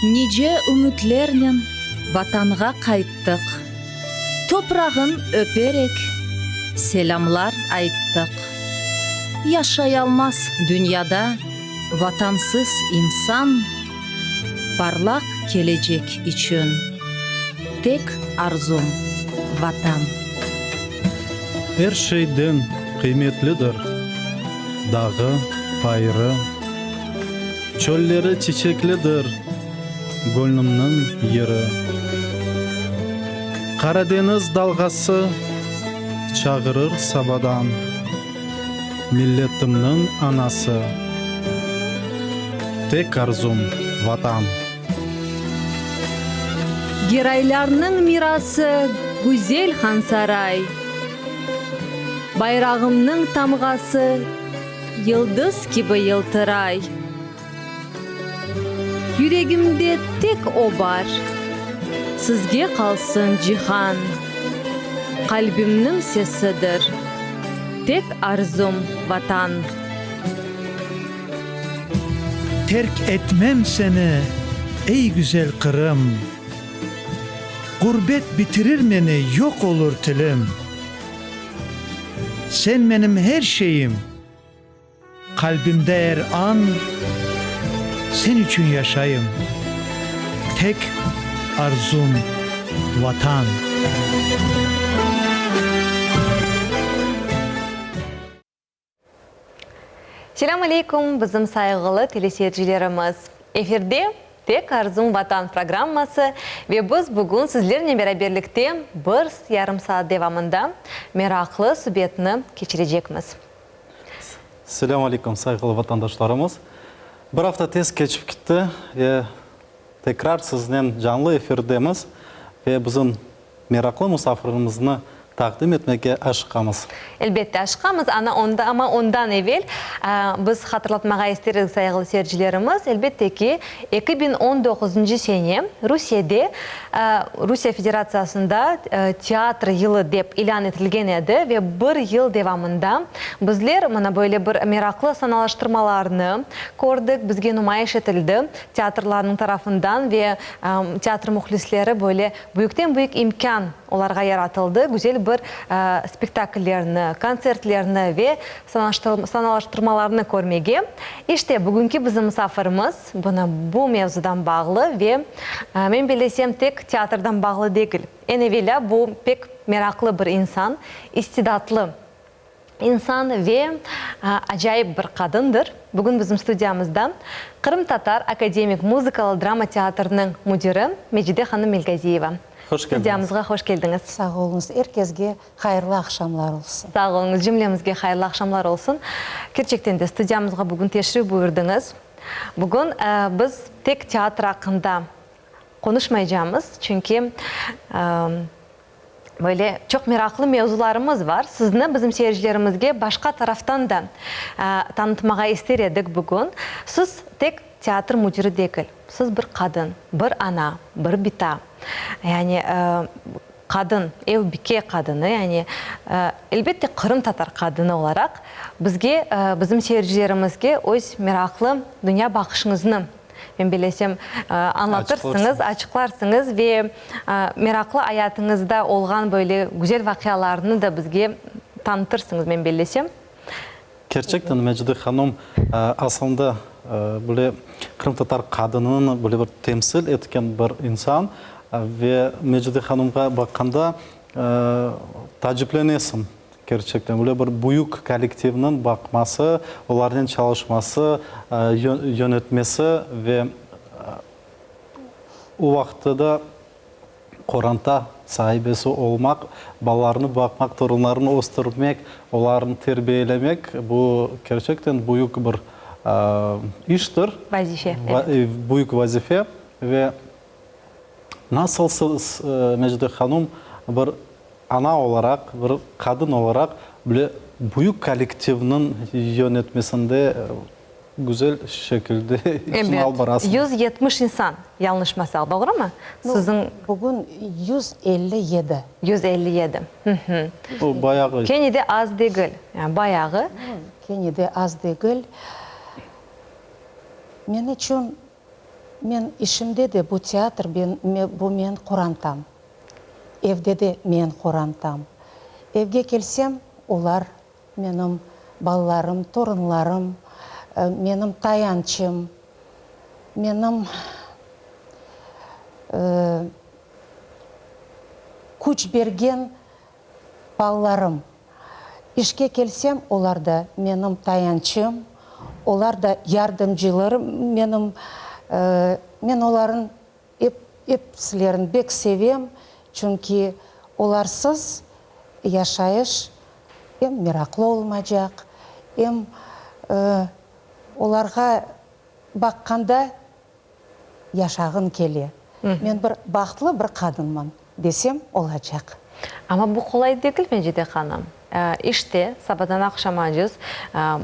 Nice ümütlernen Vatanğa qayttıq, Toprağın öperek, selâmlar ayttıq. Yaşayalmaz dünyada Vatansız insan, Parlaq kelecek içün tek arzum, Vatan. Er şeyden qıymetlidir dağı, bayırı, Çölleri çiçeklidir göñlümniñ yeri. Qaradeñiz dalğası çağırır sabadan, Milletimniñ anası, tek arzum, Vatan. Geraylarnıñ mirası güzel Hansaray, Bayrağımnıñ tamğası yıldız kibi yıltıray. Yüregimde tek o bar, sizge qalsın cihan, Qalbimniñ sesidir, tek arzum, Vatan. Terk etmem seni, ey güzel Qırım, Ğurbet bitirir meni, yoq olur tilim. Sen menim her şeyim, qalbimde er an, Sen içün yaşayım, tek arzum, Vatan. Selâm aleykum, bizim sayğılı teleseyircilerimiz! Efirde Tek arzum Vatan programması ve biz bugün sizlernen beraberlikte bir yarım saat devamında meraqlı subetni keçirecekmiz. Selâm aleykum, sayğılı vatandaşlarımız! Bir afta tez keçip gitti ve tekrar siznen canlı efirdemiz ve bizim Meraqlı musafirimizni taqdim etmege aşıqamız. Elbette, aşıqamız, ana onda, amma ondan evel biz hatırlatmağa isteriz, sayğılı seyircilerimiz, elbette ki, 2019-ncı sene Rusiyede, Rusiye Federatsiyasında Teatr yılı dep ilân etilgen edi ve bir yıl devamında bizler mına böyle bir meraqlı sanalaştırmalarnı kördik, bizge numayış etildi teatrlarnıñ tarafından ve teatr mühlisleri böyle Büyükten-büyük imkân olarğa yaratıldı, güzel bir spektakllerni, kontsertlerni ve sanalaştırmalarnı körmege. İşte, bugünki bizim musafirimiz bunı bu mevzudan bağlı ve, men bellesem, tek teatrdan bağlı degil. Eñ evelâ, bu pek meraqlı bir insan, istidatlı İnsan ve acayip bir qadındır. Bugün bizim studiyamızda Qırımtatar akademik muzıkalı drama teatrınıñ müdiri Mecide hanım Melgaziyeva. Hoş keldiñiz. Studiyamızğa hoş keldiñiz. Sağ oluñız. Er kesge hayırlı aqşamlar olsun. Sağ oluñız. Cümlemizge hayırlı aqşamlar olsun. Kerçekten de studiyamızğa bugün teşrif buyurdıñız. Bugün biz tek teatr aqqında qonuşmaycamız, çünki Böyle çoq meraqlı mevzularımız var. Sizni bizim seyircilerimizge başqa taraftan da tanıtmağa ister edik bugün. Siz tek teatr müdiri degil, siz bir qadın, bir ana, bir bita. Yani qadın, ev bike qadını, yani elbette qırımtatar qadını olaraq bizge, bizim seyircilerimizge öz meraqlı dünya baqışıñıznı Men bilesem, añlatırsıñız, açıqlarsıñız ve meraqlı ayatıñızda olğan böyle güzel vaqialarnı da bizge tanıtırsıñız, men bellesem. Kerçekten, Mecide hanım, aslında, böyle qırımtatar qadınını böyle bir temsil etken bir insan ve Mecide hanımğa baqqanda taaciplenesiñ. Kerçekten, böyle bir büyük kollektivniñ baqması, olarnen çalışması, yönetmesi ve o vaqıtta da qoranta saibesi olmaq, balalarnı baqmaq, torunlarnı östürmek, olarnı terbiyelemek, bu kerçekten büyük bir iştir. Vazife, evet. Büyük vazife ve nasıl siz, Mecide hanum, bir Ana olaraq, bir qadın olaraq bile büyük kollektivniñ yönetmesinde güzel şekilde işni alıp barasıñız. 170 insan, yañlışmasaq, doğrumı? Siziñ. Bugün 157. 157. Hı-hı. O bayağı. Kene de az degil, yani bayağı. Kene de az degil. Men içün. Men işimde de bu teatr bu men qorantam. Evde de men qorantam. Evge kelsem, olar menim balalarım, torunlarım, menim tayançım, menim küç bergen Balalarım. İşke kelsem, olar da menim tayançım, olar da yardımcılarım menim. Men oların ep, episilerini bek sevem, çünki olarsız yaşayış em meraqlı olmacaq, em olarğa baqqanda yaşağın kele. Men bir bahtlı bir qadınman, desem olacaq. Amma bu qolay degil, Mecide hanım. İşte, sabadan aqşamacız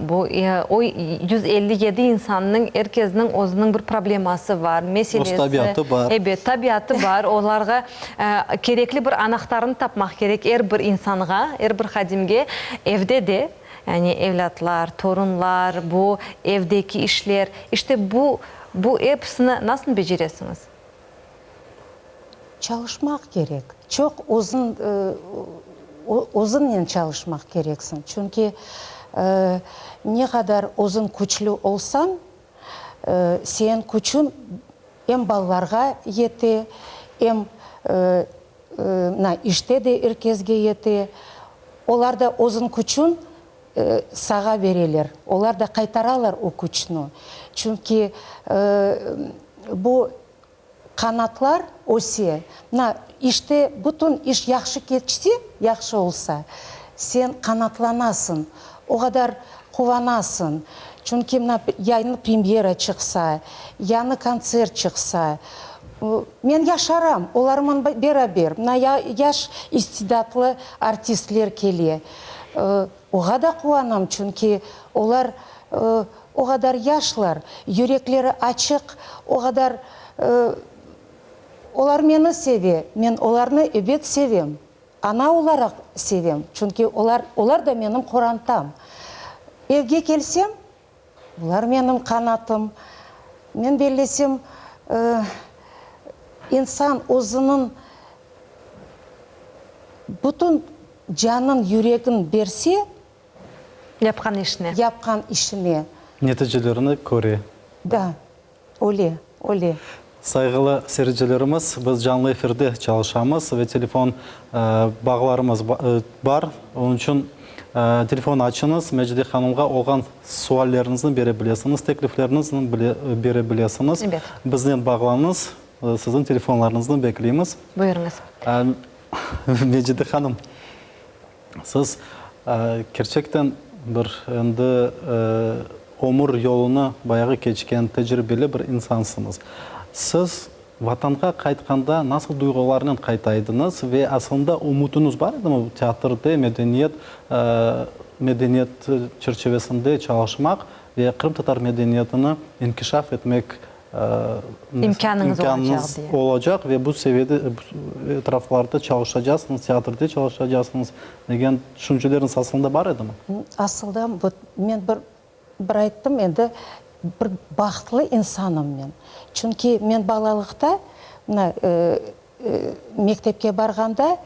bu o 157 insannıñ, er kesniñ özüniñ bir probleması bar, meselesi. Öz tabiatı bar. Ebet, tabiatı bar. Olarğa kerekli bir anahtarını tapmaq kerek er bir insanğa, er bir hadimge. Evde de. Yani evlâtlar, torunlar, bu evdeki işler, işte bu, bu episini nasıl beceresiñiz? Çalışmaq kerek. Çoq uzun, uzınnen çalışmaq kereksiñ. Çünki ne qadar uzun küçlü olsañ, sen küçüñ em balalarğa yete, em Mına, işte de er kesge yete. Olar da özün küçün sağa bereler. Olar da qaytaralar o küçni. Çünki bu qanatlar öse. Mına, işte bütün iş yahşı keçse, yahşı olsa, sen qanatlanasıñ, o qadar quvanasıñ. Çünki mına, yañı premyera çıqsa, yañı kontsert çıqsa, Men yaşaram, olarman beraber. Mına yaş istidatlı artistler kele. Oğa da quvanam, çünki olar o qadar yaşlar, yürekleri açıq, o qadar olar meni seve, men olarnı ebet sevem. Ana olaraq sevem, çünki olar, olar da menim qorantam. Evge kelsem, Bular menim qanatım. Men bellesem, insan özüniñ bütün canın, yüregin berse. Yapqan işine. Yapqan işine. Neticelerini köre. Da, öyle, öyle. Sayğılı seyircilerimiz, biz canlı efirde çalışamız ve telefon bağlarımız bar. Onıñ içün telefon açıñız, Mecide hanımğa olğan sualleriñizni bere bilesiñiz, teklifleriñizni bere bilesiñiz. Biznen bağlanıñız, siziñ telefonlarıñıznı bekleymiz. Buyurıñız. Mecide hanım, Siz kerçekten bir endi ömür yolunı bayağı keçken, tecribeli bir insansıñız. Siz Vatanğa qaytqanda nasıl duyğularnen qayta ediñiz ve aslında ümütiñiz bar edimi teatrde, medeniyet medeniyet çerçivesinde çalışmaq ve qırımtatar medeniyetini inkişaf etmek İmkânıñız olacaq diye. Olacaq ve bu seviyede, etraflarda çalışacaqsıñız, teatrde çalışacaqsıñız degen tüşünceleriñiz asılında bar edimi? Asılda, vot, men bir, bir ayttım endi, bir bahtlı insanım men. Çünki men balalıqta, mına, mektepke barğanda,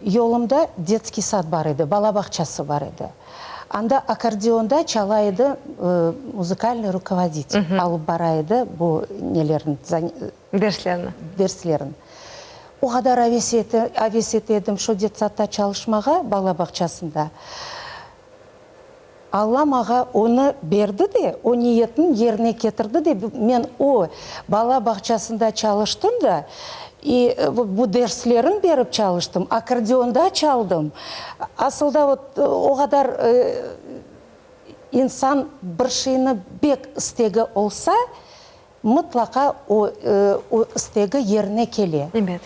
yolumda detskiy sad bar edi, bala bağçası bar edi. Anda akkordeonda çala edi muzıkalnıy rukovoditel, alıp bara edi bu nelerni, Derslerni. Derslerin. O qadar aves aves ete edim şo detsadta çalışmağa, bala bağçasında. Alla mağa onı berdi de, o niyetni yerine ketirdi de, men o bala bağçasında çalıştım da, i bu derslerin berip çalıştım, akkordeonda çaldım. Asılda, vot, o qadar insan bir şeyni bek istegi olsa, mıtlaqa o, o istegi yerine kele. Ebet.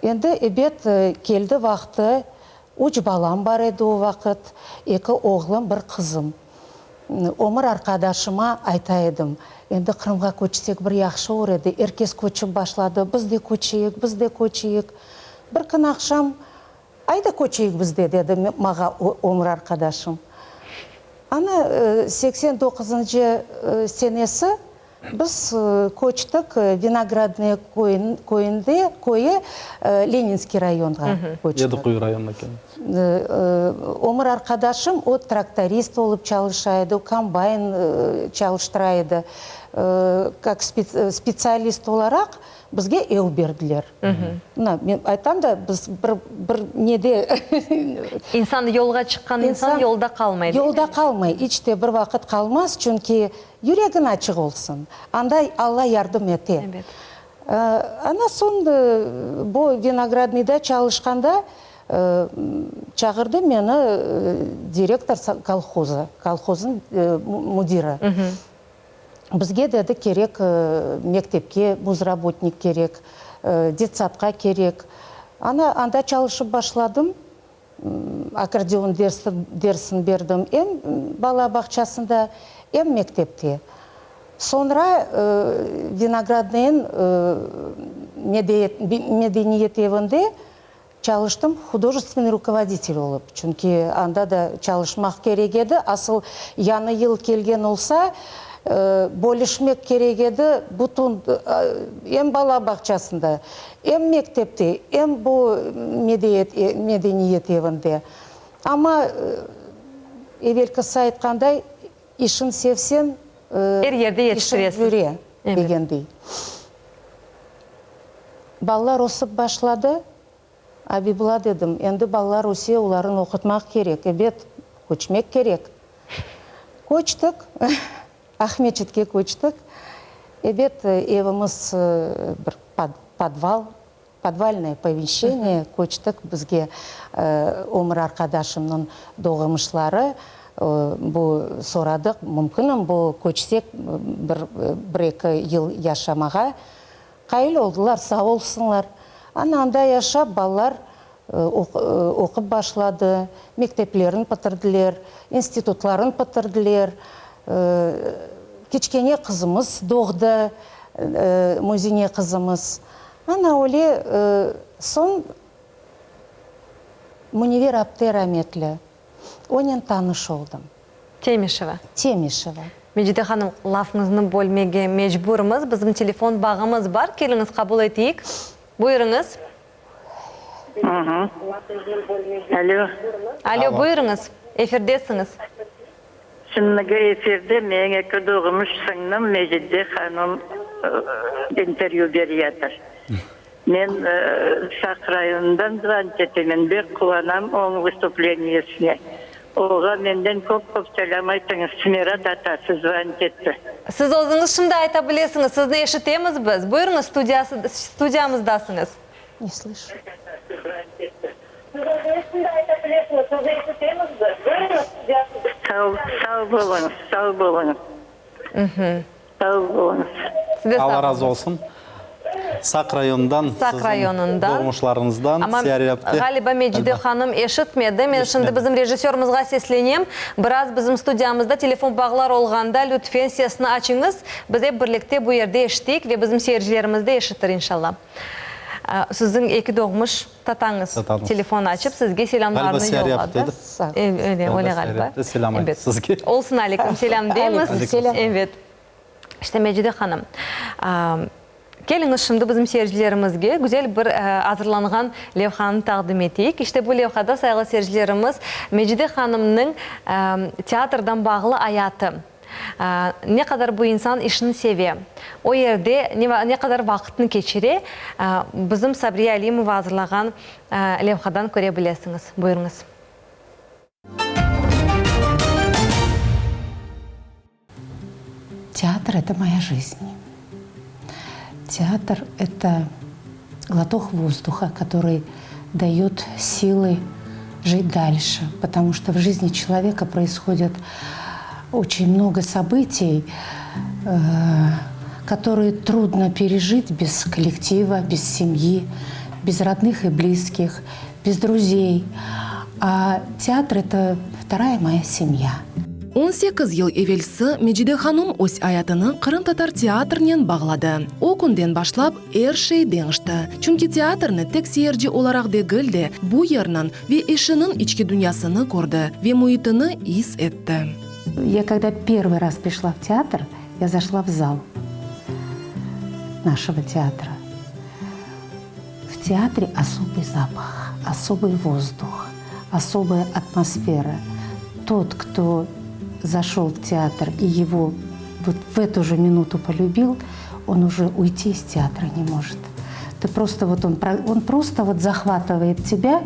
Endi, ebet, keldi vaqtı, üç balam bar edi o vaqıt, eki oğlum, bir qızım. Ömür arqadaşıma ayta edim, endi Qırımğa köçsek bir yahşı olur edi, er kes köçip başladı, biz de köçeyik, biz de köçeyik. Bir kün aqşam, ayda köçeyik biz de, dedi mağa ömür arqadaşım. Ana, 89-ncı senesi. Biz köçtik Vinogradnoye köyünde, köyü Leninskiy rayonğa köçtik. Yediquyu rayonına keldi. Ömür arqadaşım, o traktorist olıp çalışa edi, o kombayn çalıştıra edi. Kak spetsialist olaraq bizge ev berdiler. Mına, men aytam da, biz bir, bir nede. İnsan, yolğa çıqqan insan yolda qalmay, değil mi? Yolda qalmay, iç te bir vaqıt qalmaz, çünki Yüregiñ açıq olsun, anda Alla yardım ete. Ebet. Ana soñ bu Vinogradnıyda çalışqanda çağırdı meni direktor kolhozı, kolhozıñ müdiri. Bizge, dedi, kerek mektepke muzrabotnik kerek, detsadqa kerek. Ana anda çalışıp başladım. Akkordeon dersin berdim em bala bağçasında, em mektepte. Soñra Vinogradnıñ medeniyet evinde çalıştım hudojestvenıy rukovoditel olıp, çünki anda da çalışmaq kerek edi. Asıl yañı yıl kelgen olsa, bölüşmek kerek edi bütün, em bala bağçasında, Em mektepte, em bu medeniyet evinde. Amma evelkisi aytqanday, işin sevseñ, Er yerde işin yetiştiresiñ. yüre degendey. Balalar ösip başladı. Abibula dedim, endi balalar öse, olarnı oqutmaq kerek. Ebet, köçmek kerek. Köçtik. Aqmescitke köçtik. Ebet, evimiz bir podval, podvalnoye pomeşçeniye köçtik. Bizge ömür arqadaşımnıñ doğmuşları bu soradıq, mümkünmi bu köçsek bir, bir-eki yıl yaşamağa. Qail oldılar, sağ olsunlar. Ana anda yaşap, balalar oqup başladı, mekteplerin bitirdiler, institutların bitirdiler. Kiçkene qızımız doğdı, Muzine qızımız. Ana öyle soñ Münevver apte rametli, onen tanış oldım. Temişeva. Temişeva. Mecide hanım, lafıñıznı bölmege mecburmız, bizim telefon bağımız bar, keliñiz qabul eteyik. Buyurıñız. Alo. Alo, buyurıñız, efirdesiñiz. Şimdiki efirde meñ eki doğmuş sıñlım Mecide hanım intervyu beriyatır. Men Saq rayonından zvonit etemen, bek quvanam oñ vıstupleniyesine. Oğa menden köp-köp selâm aytıñız, Sümera tatası zvonit etti. Siz özüñiz şimdi ayta bilesiñiz, sizni eşitemiz biz. Buyurıñız, studiyamızdasıñız. Ne slışu. Siz özüñiz şimdi ayta bilesiñiz, sizni eşitemiz biz. Buyurıñız, studiyamızdasıñız. Sağ boluñız, sağ boluñız. Sağ oluñız. Siz de sağ Alla razı oluñız. olsun. Saq rayonından, Saq siziñ rayonından. doğmuşlarıñızdan, Amma Siyariyapte, ğaliba Mecide ğaliba. hanım eşitmedi. Men şimdi Eşitmedi. bizim rejissörımızğa seslenem. Biraz bizim studiyamızda telefon bağlar olğanda, lütfen sesni açıñız. Biz ep birlikte bu yerde eşiteyik ve bizim seyircilerimiz de eşitir, inşallah. Siziñ eki doğmuş tatañız Tatamız. telefon açıp, sizge selâmlarını Ğaliba yolladı. Siyariyapte edi. Sağ Öyle, Ğaliba öyle ğaliba. Siyariyapte selâm ayttı Ebet. sizge. Olsun, aleyküm selâm deymiz. Aleyküm selâm. Evet. İşte, Mecide hanım, keliñiz şimdi bizim seyircilerimizge güzel bir azırlanğan levhanı taqdim eteyik. İşte, bu levhada, sayğılı seyircilerimiz, Mecide hanımnıñ teatrdan bağlı ayatı. Ne qadar bu insan işini seve, o yerde ne qadar vaqıtını keçire, bizim Sabriye Alimova azırlağan levhadan köre bilesiñiz. Buyurıñız. Teatr это моя жизнь. Театр это глоток воздуха, который дает силы жить дальше, потому что в жизни человека происходит очень много событий, э, которые трудно пережить без коллектива, без семьи, без родных и близких, без друзей. А театр – это вторая моя семья. 18 yıl evelsi Mecide hanum öz ayatını qırımtatar teatrinen bağladı. O künden başlap er şey deñişti. Çünki teatrni tek seyirci olaraq degil de, bu yerniñ ve işiniñ içki dünyasını kördi ve müitini is etti. Я когда первый раз пришла в театр, я зашла в зал. Нашего театра. В театре особый запах, особый воздух, особая атмосфера. Тот, кто зашел в театр и его вот в эту же минуту полюбил, он уже уйти из театра не может. Ты просто вот он, он просто вот захватывает тебя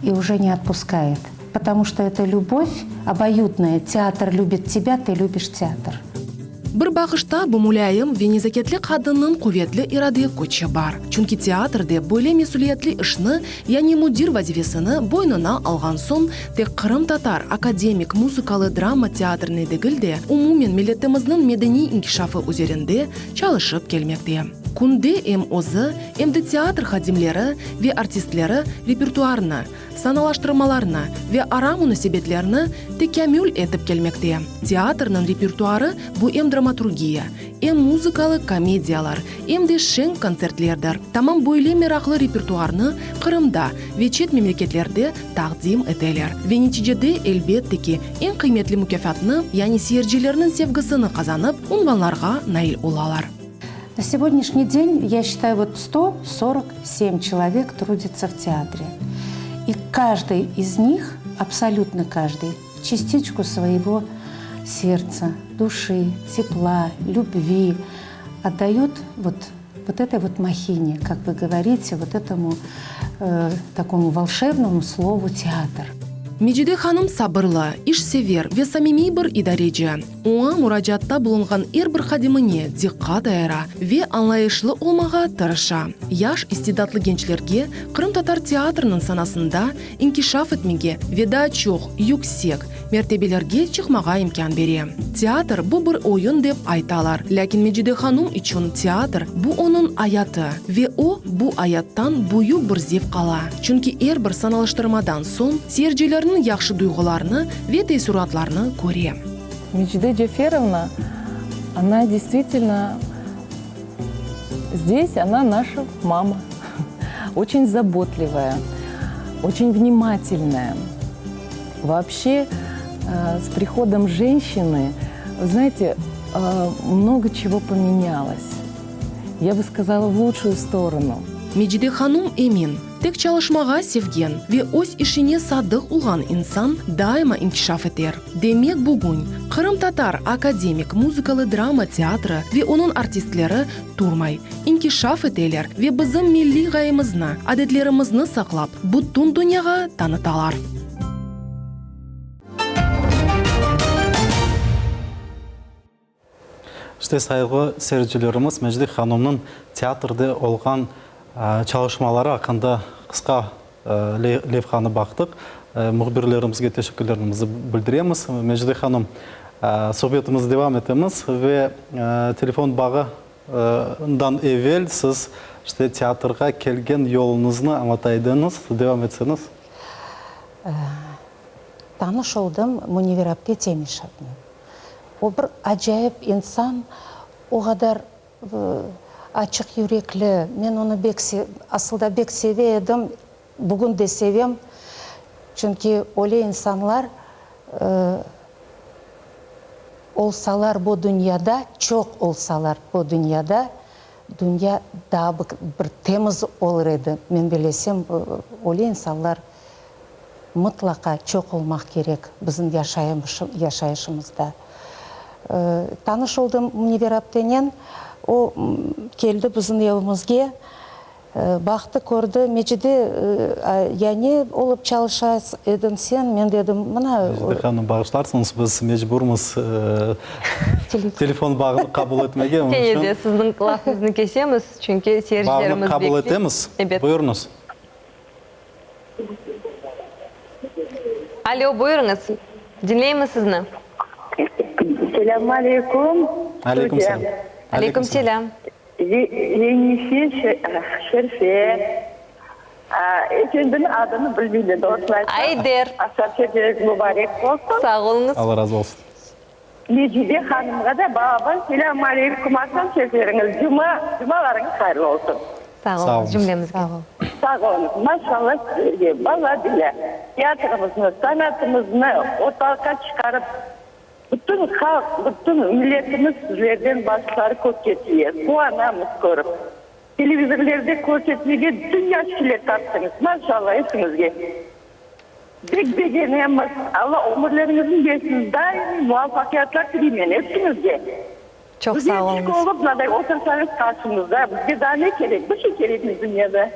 и уже не отпускает. Потому что это любовь обоюдная. Театр любит тебя, ты любишь театр. Bir baqışta bu mulâyim ve nezaketli qadınnıñ quvetli irade küçü bar. Çünki teatrde böyle mesüliyetli işni, yani müdir vazifesini boynuna alğan soñ, tek qırımtatar akademik muzıkalı-drama teatrini degil de, umumen milletimizniñ medeniy inkişafı üzerinde çalışıp kelmekte. Künde em özü, em de teatr hadimleri ve artistleri repertuarını, sanalaştırmalarnı ve ara munasebetlerni tekâmül etip kelmekte. Teatrniñ repertuarı bu em dramaturgiya, em muzıkalı komediyalar, em de şeñ kontsertlerdir. Tamam böyle meraqlı repertuarnı Qırımda ve çet memleketlerde taqdim eteler. Ve neticede, elbette ki, eñ qıymetli mukâfatnı, yani seyircilerniñ sevgisini qazanıp, unvanlarğa nail olalar. На сегодняшний день, я считаю, вот 147 человек трудится в театре. И каждый из них, абсолютно каждый, частичку своего сердца, души, тепла, любви отдает вот, вот этой вот махине, как вы говорите, вот этому э, такому волшебному слову театр. Mecide hanım sabırlı, işsever ve samimiy bir idareci. Oña muracaatta bulunğan er bir hadimine diqqat ayıra ve añlayışlı olmağa tırışa. Yaş istidatlı gençlerge qırımtatar teatriniñ sanasında inkişaf etmege ve daa çoq yüksek mertebelerge çıqmağa imkân bere. Teatr, bu bir oyun dep aytalar, lâkin Mecide hanum içün teatr, bu onıñ ayatı ve o, bu ayattan büyük bir zevq ala, çünki er bir sanalıştırmadan soñ seyircilerniñ yahşı duyğularını ve teessuratlarını köre. Mecide Ceferovna, ona действительно здесь, она наша мама. Очень заботливая, очень внимательная. Вообще, э, с приходом женщины, вы знаете, э, много чего поменялось. Я бы сказала, в лучшую сторону. Mecide hanum emin, tek çalışmağa sevgen ve öz işine sadıq olğan insan daima inkişaf eter. Demek, bugün Qırımtatar akademik muzıkalı-drama teatrı ve onıñ artistleri turmay, inkişaf eteler ve bizim milliy ğayemizni, adetlerimizni saqlap, bütün dünyağa tanıtalar. İşte, sayğılı seyircilerimiz, Mecdi hanımnıñ teatrde olğan çalışmaları aqqında qısqa levhanı baqtıq. Mühbirlerimizge teşekkürlerimizi bildiremiz. Mecdi hanım, suhbetimizni devam etemiz ve telefon bağından evel siz, işte, teatrğa kelgen yoluñıznı añlata ediñiz. Devam etseñiz. Tanış oldım Münevver apte Temişevnen. O bir acayip insan, o qadar açıq yürekli, men onı bek asılda bek seve edim, bugün de sevem, çünki öyle insanlar olsalar bu dünyada, çoq olsalar bu dünyada, dünya daa bir temiz olur edi, men bilesem, öyle insanlar mıtlaqa çoq olmaq kerek bizim yaşayışımızda. Tanış oldım Münevver aptenen, o keldi bizim evimizge, baqtı, kördi, Mecide, ya ne olıp çalışa ediñ sen? Men dedim, mına. Mecide hanım, bağışlarsıñız, biz mecburmız telefon bağını qabul etmege, onıñ içün. Kene de sizniñ lafıñıznı kesemiz, çünki seyircilerimiz bekley. Bağını qabul etemiz, buyurıñız. Alo, buyurıñız. Diñleymiz sizni. Selâmün aleyküm. Aleyküm selâm. Aleyküm selâm. Enise, Şerfe, efendiniñ adını bilmeymen, doğrusını aytsam. Ayder. Aşap şerfeñiz mubarek olsun. Sağ oluñız. Alla razı olsun. Mecide hanımğa da balaban selâm aleyküm, aqşam şerfleriñiz, cuma, cumalarıñız hayırlı olsun. Sağ oluñız cümlemizge. Sağ oluñız. Maşallah sizlerge, bala bile teatrımıznı, sanatımıznı ortalıqqa çıqarıp. Bütün halq, bütün milletimiz sizlerden başları kökke tiye. Quvanamız körip. Televizorlerde körsetmege dünya şile taptıñız. Maşallah epsiñizge. Bek begenemiz. Alla ömürleriñizni bersin. Daimiy muvafaqiyatlar tileymen epsiñizge. Çoq sağ oluñız. Bizge olıp mınaday otursañız qarşımızda, bizge daa ne kerek? Bir şey kerekmey dünyada.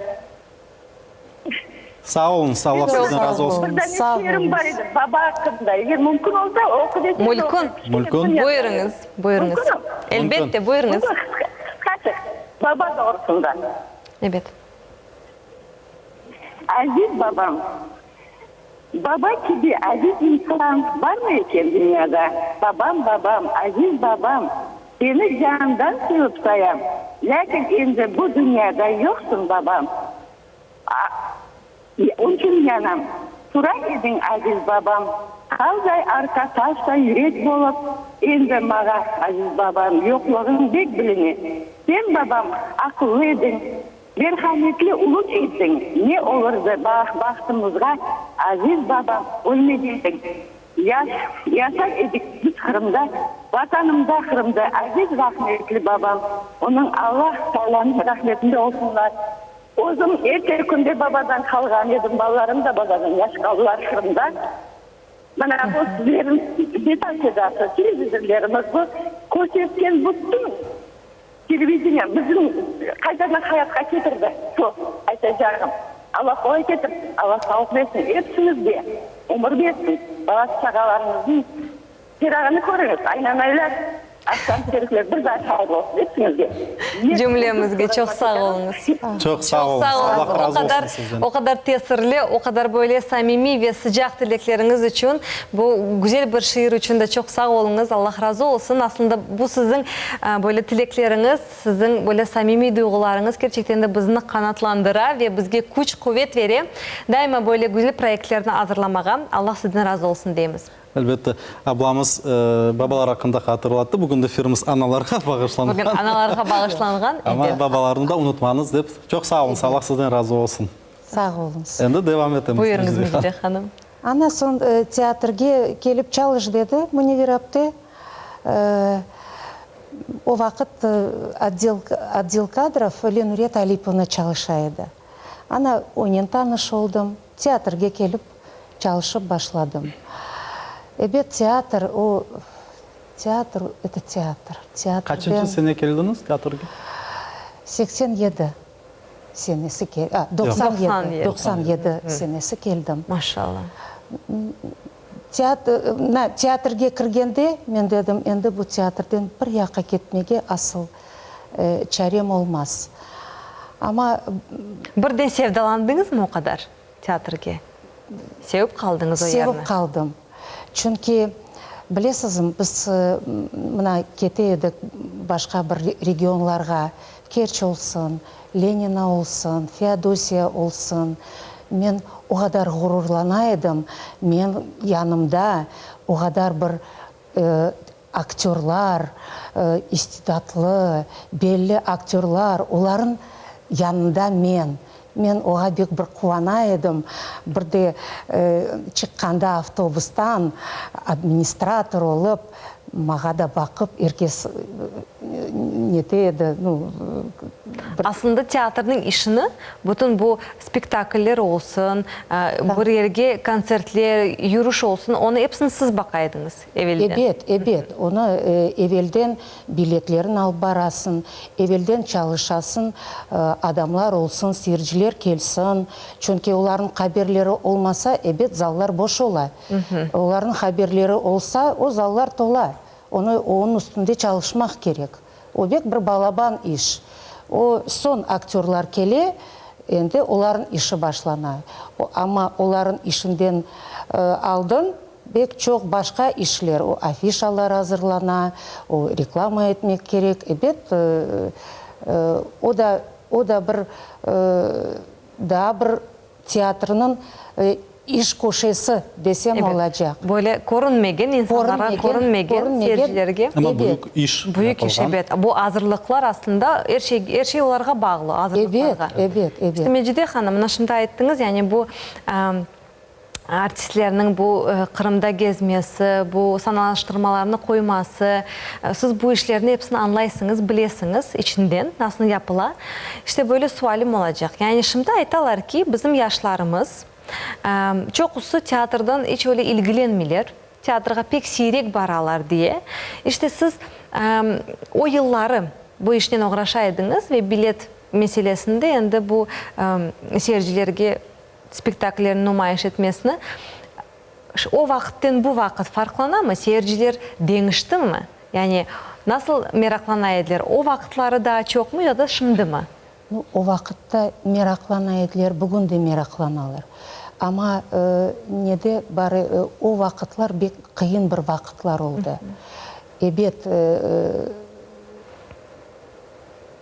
Sağ oluñız, Alla sizden razı olsun. Bir dane şiirim bar edi baba aqqında, eger mümkün olsa, oqup etsem. Mülkün. Mülkün. Buyurıñız, buyurıñız. Mümkünmi? Elbette, buyurıñız. Mümkün, qısqaçıq, baba doğrusında. Ebet. Aziz babam, baba kibi aziz insan barmı eken dünyada? Babam, babam, aziz babam, seni candan sevip sayam, lâkin endi bu dünyada yoqsıñ, babam. Onçün yanam, tura ediñ, aziz babam, Qalday arqa taşday yürek bolıp, Endi mağa, aziz babam, yoqluğıñ bek biline. Sen, babam, aqıllı ediñ, merhametli ulu ediñ, Ne olurdı bahtımızğa, aziz babam, ölmegeniñ. Yaş, yaşar edik biz Qırımda, Vatanımda, Qırımda, aziz rahmetli babam, onıñ Alla Taalanıñ rahmetinde olsunlar. Özüm erte künde babadan qalğan edim, balalarım da babadan yaş qaldılar Qırımda. Mına bu sizlerniñ Vetan sedası, televizorlarımız bu körsetken bütün televideniye bizim qaytadan hayatqa ketirdi. Şu aytacağım, Alla qolay ketirsin, Alla sağlıq bersin episiñizge, ömür bersin, bala-çağalarıñıznıñ Çırağını körüñiz, aynanaylar, aqşam şerifler, bir daa hayırlı olsun episiñizge. Cümlemizge çoq sağ oluñız. Çoq sağ oluñız, Allah razı olsun sizden. O qadar tesirli, o qadar böyle samimiy ve sıcaq tilekleriñiz içün, bu güzel bir şiir içün de çoq sağ oluñız, Allah razı olsun. Aslında bu siziñ böyle tilekleriñiz, siziñ böyle samimiy duyğularıñız kerçekten de bizni qanatlandıra ve bizge küç-quvet bere, daima böyle güzel proyektlerni azırlamağa. Allah sizden razı olsun deymiz. Elbette, ablamız babalar aqqında hatırlattı. Bugün de efirimiz analarğa bağışlanğan. Bugün analarğa bağışlanğan, ebet. Amma babalarnı da unutmañız dep. Çoq sağ oluñız, Allah sizden razı olsun. Sağ oluñız. Endi devam etemiz. Buyurıñız, Mecide hanım. Ana soñ teatrge kelip çalış dedi Münevver apte. O vaqıt otdel, otdel kadrov Lenure Talipovna çalışa edi. Ana onen tanış oldım, teatrge kelip Çalışıp başladım. Ebet, teatr, o, teatr, eto teatr. Teatrden. Qaçıncı sene keldiñiz teatrge? 87 senesi, a, 97, 97 senesi keldim. Maşallah. Teatr, mına, teatrge kirgende, men dedim, endi bu teatrden bir yaqqa ketmege asıl çarem olmaz. Amma. Birden sevdalandıñızmı o qadar? Teatrge. Sevip qaldıñız o yerni? Sevip qaldım. Çünki, bilesizmi, biz mına kete edik başqa bir regionlarğa, Kerç olsun, Lenina olsun, Feodosiya olsun, men o qadar ğururlana edim, men yanımda o qadar bir aktörlar, istidatlı, belli aktörlar, olarnıñ yanında men. Men oğa bek bir quvana edim. Bir de çıqqanda avtobustan administrator olıp, mağa da baqıp, er kes nete edi, nu, bir. Aslında teatrniñ işini, bütün bu spektakller olsun, bir yerge kontsertler, yürüş olsun, onı episini siz baqa ediñiz. Evelden. Ebet, ebet. Onı evelden biletlerin alıp barasıñ, evelden çalışasıñ, adamlar olsun, seyirciler kelsin. Çünki olarnıñ haberleri olmasa, ebet, zallar boş ola. Olarnıñ haberleri olsa, o zallar tola. Onı, onıñ üstünde çalışmaq kerek. O bek bir balaban iş. O, soñ aktörlar kele, endi olarnıñ işi başlana. Amma olarnıñ işinden aldın Bek çoq başqa işler, o afişalar azırlana, o reklama etmek kerek, ebet, o da, o da bir daa bir teatrnıñ iş köşesi desem olacaq. Böyle körünmegen, insanlarğa körünmegen seyircilerge. Amma büyük iş yapılğan. Büyük iş, ebet. Bu azırlıqlar aslında er şey, er şey olarğa bağlı, azırlıqlarğa. Ebet, ebet, ebet. İşte, Mecide hanım, mına şimdi ayttıñız, yani bu. Artistlerniñ bu Qırımda gezmesi, bu sanalaştırmalarnı qoyması, siz bu işlerni episini añlaysıñız, bilesiñiz içinden nasıl yapıla. İşte böyle sualim olacaq. Yani şimdi aytalar ki, bizim yaşlarımız çoqusı teatrdan iç öyle ilgilenmeyler, teatrğa pek siyrek baralar diye. İşte siz o yılları bu işnen oğraşa ediñiz ve bilet meselesinde endi bu seyircilerge spektakllerni numayış etmesini o vaqıtten bu vaqıt farqlanamı? Seyirciler deñiştimi? Yani nasıl meraqlana ediler, o vaqıtları daa çoqmı ya da şimdimi? Nu, o vaqıtta meraqlana ediler, bugün de meraqlanalar. Amma nede barı o vaqıtlar bek qıyın bir vaqıtlar oldı. Ebet,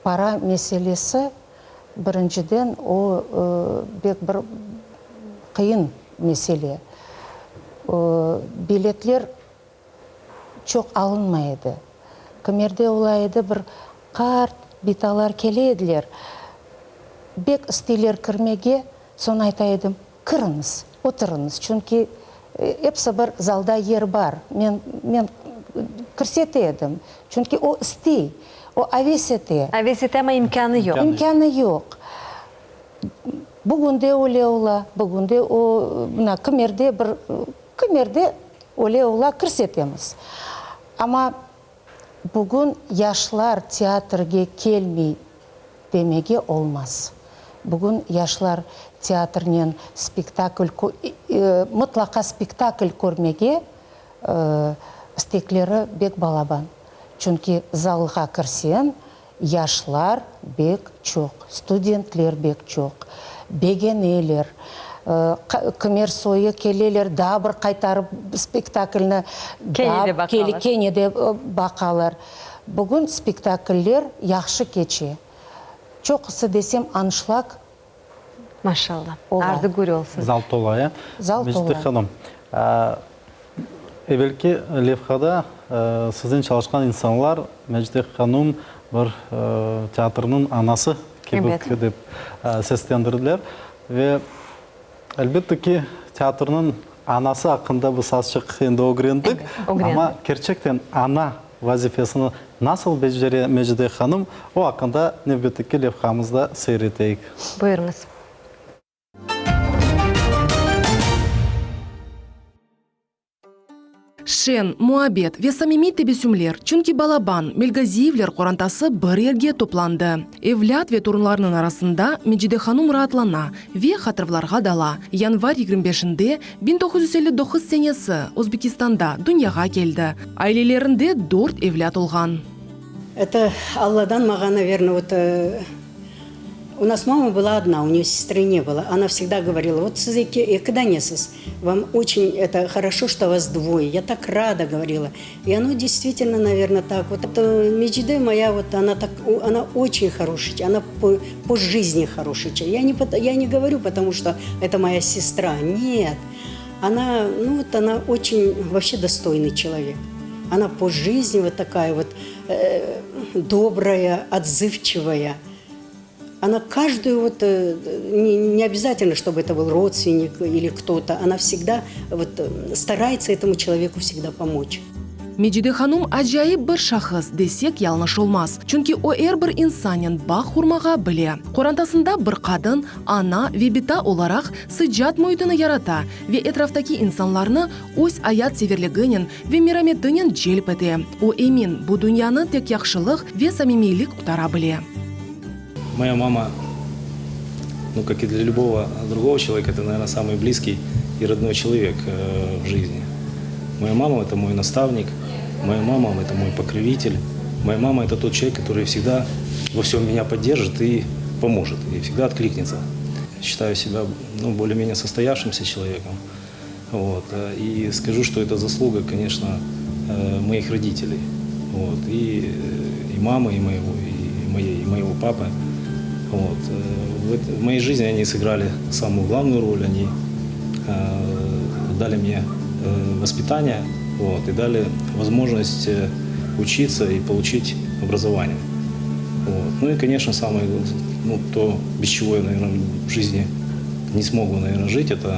para meselesi Birinciden, o, bek bir qıyın mesele. Biletler çoq alınmay edi. Kimerde ola edi, bir qart bitalar kele ediler, bek isteyler kirmege, soñ ayta edim, Kiriñiz, oturıñız, çünki episi bir zalda yer bar. Men, men kirsete edim, çünki o istey, o aves ete. Aves ete, amma imkânı yoq. İmkânı yoq. Bugün de öyle ola, bugün de o, mına, kimerde bir, kimerde öyle ola, kirsetemiz. Amma Bugün yaşlar teatrge kelmey demege olmaz. Bugün yaşlar teatrnen spektakl, mıtlaqa spektakl körmege istekleri bek balaban. Çünki zalğa kirseñ, Yaşlar bek çoq, studentler bek çoq, begeneler, kimer soyu keleler, daa bir qaytarıp spektaklni Kene de baqalar. Kene de baqalar. Bugün spektakller yahşı keçe. Çoqusı desem anşlag Maşallah. Ardı gür olsun. Zal tola, ya? Zal tola. Mecide hanım, evelki levhada siznen çalışqan insanlar Mecide hanım bir teatrnıñ anası kibi dep seslendirdiler. Ve elbette ki, teatrnıñ anası aqqında biz azçıq endi ögrendik. Amma kerçekten ana vazifesini nasıl becere Mecide hanım, o aqqında nevbetteki levhamızda seyir eteyik. Buyurıñız. Şeñ, muabbet ve samimiy tebessümler, çünki balaban Melgaziyevler qorantası bir yerge toplandı. Evlât ve torunlarnıñ arasında Mecide hanum raatlana ve hatırvlarğa dala. Yanvar 25-nde, 1959 senesi, Özbekistanda dünyağa keldi. Ailelerinde dört evlât olğan. Это Alladan mağa, naverno, vot u nas mama была odna, u neyo sestry ne bylo. Ona vsegda govorila, vot siz eki, eki danesiz, vam oçen eto horoşo, çto vas dvoye, ya tak rada, govorila. I ono deystvitelno, naverno, tak. Vot Mecide moya, vot ona tak, ona oçen horoşiy, ona po po jizni horoşiy çe. Ya ne ya ne govoryu, potomu çto eto moya sestra, net. Ona, nu vot ona oçen voobşe dostoynıy çelovek. Ona po jizni vot takaya vot dobraya, otzıvçivaya. Ona každuyu vot, ne obязательно, çtobı eto byl rodstvennik ili kto-to, ona vsegda vot starayetsya etomu çeloveku vsegda pomoç. Mecide hanum acayip bir şahıs, desek yañlış olmaz. Çünki o er bir insannen bağ qurmağa bile. Qorantasında bir qadın, ana ve bita olaraq sıcaq müitini yarata ve etraftaki insanlarnı öz ayatseverliginen ve merametinen celp ete. O emin, bu dünyanı tek yahşılıq ve samimiylik qutara bile. Moya mama, nu, kak i dlâ lübogo drugogo çeloveka, eto, naverno, samıy blizkiy i rodnoy çelovek v jizni. Moya mama, eto moy nastavnik, moya mama, eto moy pokrovitel, moya mama, eto tot çelovek, kotoryy vsegda vo vsem menya podderjit i pomojet, i vsegda otkliknetsâ. Sçitayu sebâ, nu, bolее-menее sostoyavşimsâ çelovekom. Vot. I skažu, çto eto zasluga, koneçno, moih roditeley. Vot. I i mamı, i moego, i moey, i moego papı. Vot. V moey jizni oni sıgrali samuyu glavnuyu rol, oni dali mne vospitaniye, vot, i dali vozmojnost učitsâ i poluçit obrazovaniye. Vot. Nu i, koneçno, samoe, nu, to, bez çego ya, naverno, v jizni ne smog bı, naverno, jit, eto.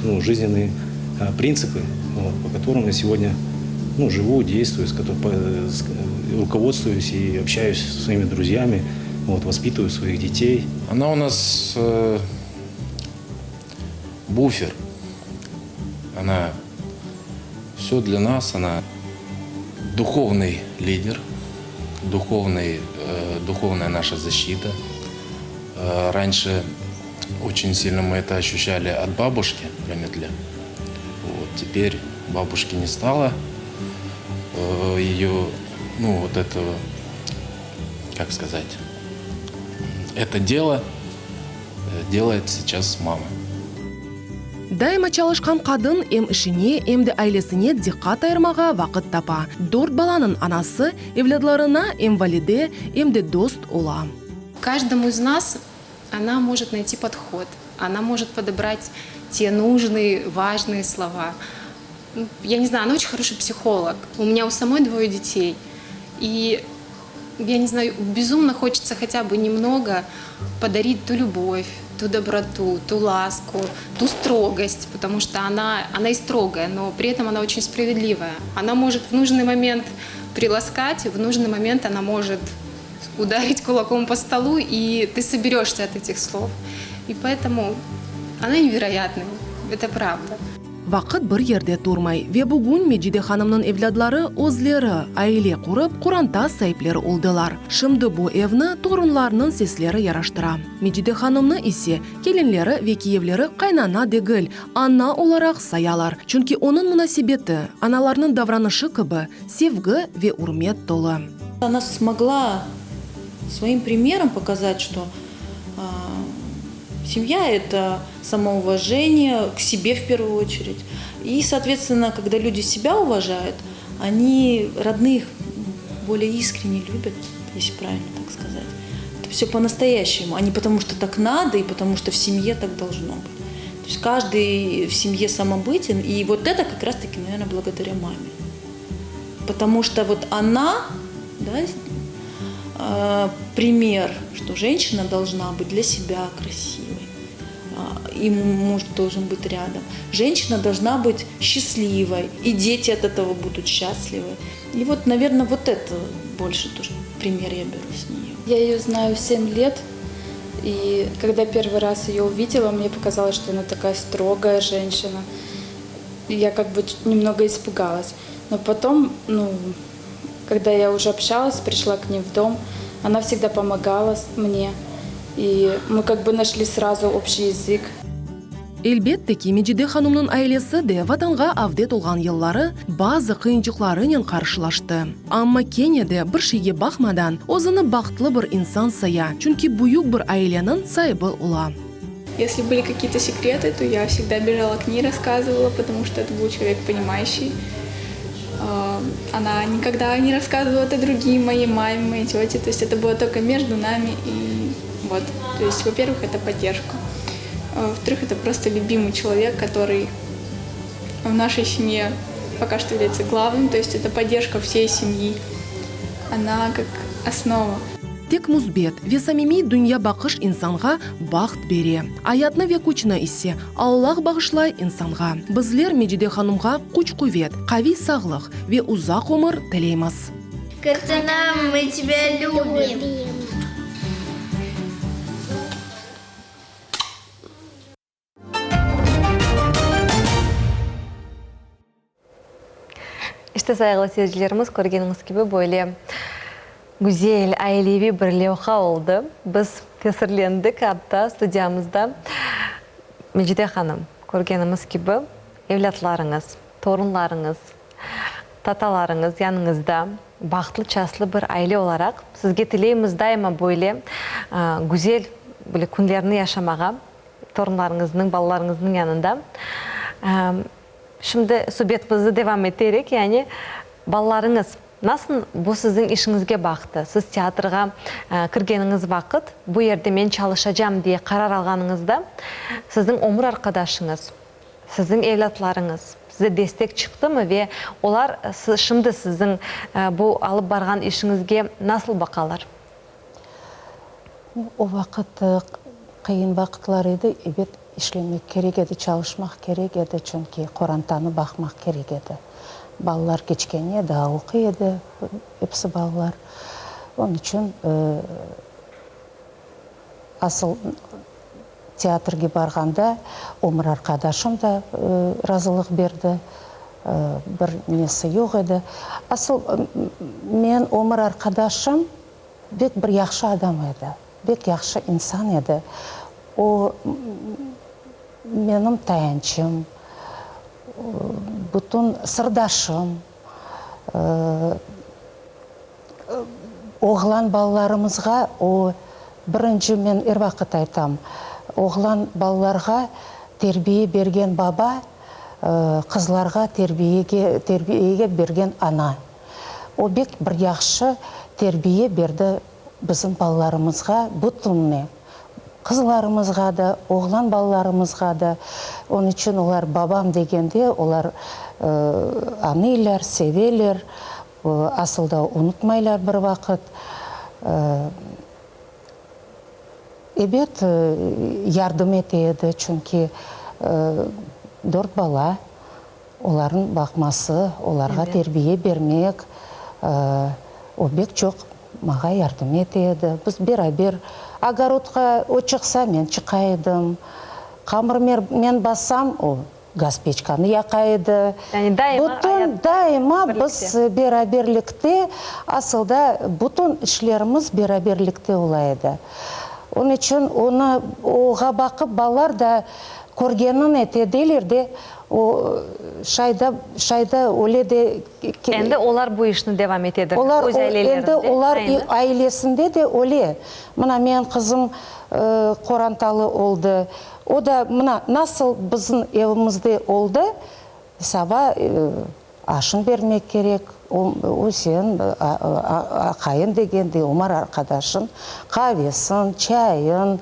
ну, жизненные принципы, вот, по которым я сегодня ну, живу, действую, с которым, руководствуюсь и общаюсь со своими друзьями, вот, воспитываю своих детей. Она у нас э, буфер. Она все для нас, она духовный лидер, духовный, э, духовная наша защита. Э, раньше очень сильно мы это ощущали от бабушки Раметля. Вот, теперь бабушки не стало. Э, Ее, ну, вот этого, как сказать, это дело э, делает сейчас мама. Daima çalışqan qadın em işine, em de ailesine diqqat ayırmağa vaqıt tapa. Dört balanıñ anası evlâdlarına em valide, em de dost ola. Каждому из нас она может найти подход, она может подобрать те нужные, важные слова. Я не знаю, она очень хороший психолог. У меня у самой двое детей. И я не знаю, безумно хочется хотя бы немного подарить ту любовь, ту доброту, ту ласку, ту строгость, потому что она, она и строгая, но при этом она очень справедливая. Она может в нужный момент приласкать, в нужный момент она может ударить кулаком по столу, и ты соберешься от этих слов. И поэтому она невероятная, это правда. Vaqıt bir yerde turmay ve bugün Mecide hanımnıñ evlâdları özleri aile qurıp, qoranta saipleri oldılar. Şimdi bu evni torunlarınıñ sesleri yaraştıra. Mecide hanımnı ise kelinleri ve kiyevleri qaynana degil, ana olaraq sayalar. Çünki onıñ munasebeti, analarnıñ davranışı kibi, sevgi ve ürmet tolu. Она смогла своим примером показать, что семья – это самоуважение к себе в первую очередь. И, соответственно, когда люди себя уважают, они родных более искренне любят, если правильно так сказать. Это все по-настоящему, а не потому, что так надо и потому, что в семье так должно быть. То есть каждый в семье самобытен, и вот это как раз-таки, наверное, благодаря маме. Потому что вот она, да, э, пример, что женщина должна быть для себя красивой, и муж должен быть рядом. Женщина должна быть счастливой, и дети от этого будут счастливы. И вот, наверное, вот это больше тоже пример я беру с нее. Я ее знаю 7 лет, и когда первый раз ее увидела, мне показалось, что она такая строгая женщина. И я как бы немного испугалась. Но потом, ну, когда я уже общалась, пришла к ней в дом, она всегда помогала мне. И мы как бы нашли сразу общий язык. Elbette ki, Mecide hanımnıñ ailesi de Vatanğa avdet olğan yılları bazı qıyınçıqlarınen qarşılaştı. Amma kene de bir şeyge baqmadan, özüni bahtlı bir insan saya, çünki büyük bir aileniñ saibi ola. Если были какие-то секреты, то я всегда бежала к ней, рассказывала, потому что это был человек понимающий. Она никогда не рассказывала это другим, моей маме, моей тете. То есть это было только между нами. И вот, то есть, во-первых, это поддержка. Во-вторых, это просто любимый человек, который в нашей семье пока что является главным. То есть это поддержка всей семьи. Она как основа. Tek müsbet ve samimiy dünyabaqış insanğa baht bere. Ayatnı ve küçni ise Allah bağışlay insanğa. Bizler Mecide hanımğa küç-quvet, qaviy sağlıq ve uzaq ömür tileymiz. Qartanam, мы тебя любим! İşte, sayğılı seyircilerimiz, körgeniñiz kibi, böyle güzel, aileviy bir levha oldı. Biz tesirlendik, atta studiyamızda Mecide hanım, körgenimiz kibi, evlâtlarıñız, torunlarıñız, tatalarıñız yanıñızda, bahtlı-çastlı bir aile olaraq, sizge tileymiz daima böyle güzel böyle künlerni yaşamağa, torunlarıñıznıñ, balalarıñıznıñ yanında. Şimdi subetimizni devam eterek, yani balalarıñız nasıl bu siziñ işiñizge baqtı? Siz teatrğa kirgeniñiz vaqıt, bu yerde men çalışacam diye qarar alğanıñızda, siziñ ömür arqadaşıñız, siziñ evlâtlarıñız size destek çıqtımı ve olar şimdi siziñ bu alıp barğan işiñizge nasıl baqalar? O vaqıt qıyın vaqıtlar edi, ebet. İşlemek kerek edi, çalışmaq kerek edi, çünki qorantanı baqmaq kerek edi. Balalar kiçkene, daa oquy edi, episi balalar. Onıñ içün asıl teatrge barğanda ömür arqadaşım da razılıq berdi, bir nesi yoq edi. Asıl men ömür arqadaşım bek bir yahşı adam edi, bek yahşı insan edi. O, menim tayançım, bütün sırdaşım, oğlan balalarımızğa o, birinci men er vaqıt aytam, oğlan balalarğa terbiye bergen baba, qızlarğa terbiyege terbiyege bergen ana. O bek bir yahşı terbiye berdi bizim balalarımızğa, bütünne. Qızlarımızğa da, oğlan balalarımızğa da. Onıñ içün olar babam degende, olar añıylar, seveler, asıl da unutmaylar bir vaqıt. Ebet, yardım ete edi, çünki dört bala, olarnıñ baqması, olarğa terbiye bermek, o bek çoq Mağa yardım ete edi. Biz beraber ogorodqa, o çıqsa, men çıqa edim. Qamır men bassam, o gaz peçkanı yaqa edi. Yani daima Bütün, ayatta daima birlikte. biz beraberlikte, asıl da bütün işlerimiz beraberlikte ola edi. Onıñ içün onı, oğa baqıp balalar da körgenin ete, deyler de, o şayda, şayda öyle de Endi olar bu işni devam etedir, Olar, öz ailelerinde, endi olar aynı. ailesinde de öyle. Mına menim qızım qorantalı oldı. O da mına nasıl bizim evimizde oldı, saba aşın bermek kerek, o, o sen aqayın degende, ömür arqadaşın, qavesin, çayın,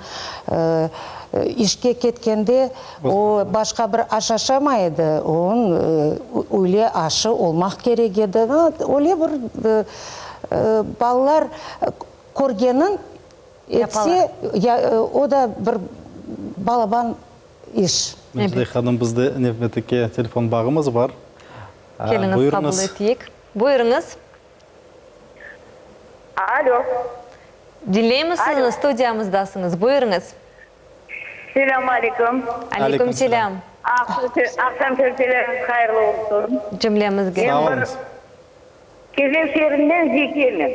İşke ketkende o, başqa bir aş aşamay edi, onıñ üyle aşı olmaq kerek edi. Öyle bir balalar körgenin etse, o da bir balaban iş. Mecide hanım, bizde nevbeteki telefon bağımız bar. Keliñiz, qabul eteyik. Buyurıñız. Alo. Diñleymiz sizni, studiyamızdasıñız, buyurıñız. Selâm aleyküm. Aleyküm selâm. Aqşam şerfeleriñiz hayırlı olsun. Cümlemizge. Sağ oluñız. Kezlev şeerinden Zekiye men.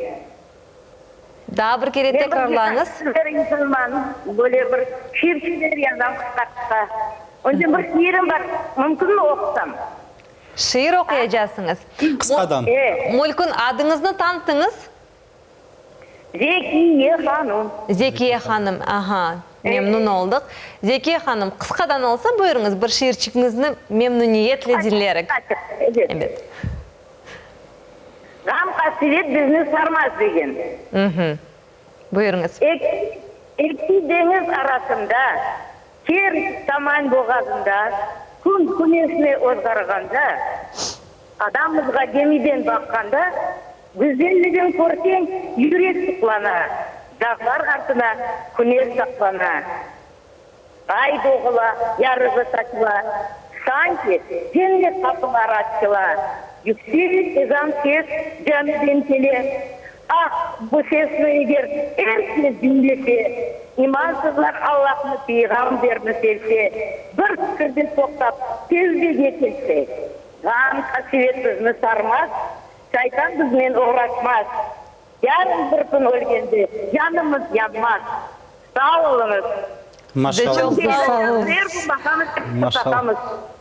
Daa bir kere tekrarlañız. Men bir diqqatsızlar insanman, böyle bir şiir-şiirler yazam qısqa-qısqa. Onca bir şiirim bar, mümkünmi oqusam? Şiir oquyacasıñız. Qısqadan. Mülkün, adıñıznı tanıtıñız. Zekiye hanım. Zekiye hanım, aha, memnun oldıq. Zekiye hanım, qısqadan olsa, buyurıñız, bir şiirçigiñizni memnuniyetle diñlerik. Ebet. Ebet. Ğam-qasevet bizni sarmaz degen. Buyurıñız. Eki, eki deñiz arasında, Kerç Taman boğazında, Kün küneşni ozğarğanda, Adamızğa gemiden baqqanda, Güzelligin körseñ, yürek suqlana, Dağlar artına küneş saqlana. Ay doğula, yarığı saçıla, Sanki cennet qapıları açıla. Yüksek ezan ses camiden kele, Ah, bu sesni eger er kes diñlese, İmansızlar Allahnı, peyğamberni sevse, Bir fikirden toqtap, tevbege kelse, Ğam-qasevet bizni sarmaz, Şaytan biznen oğraşmaz. Yarın bir kün ölgende canımız yanmaz. Sağ oluñız. Siz de çoq sağ oluñız. Er kün baqamız, toqtatamız.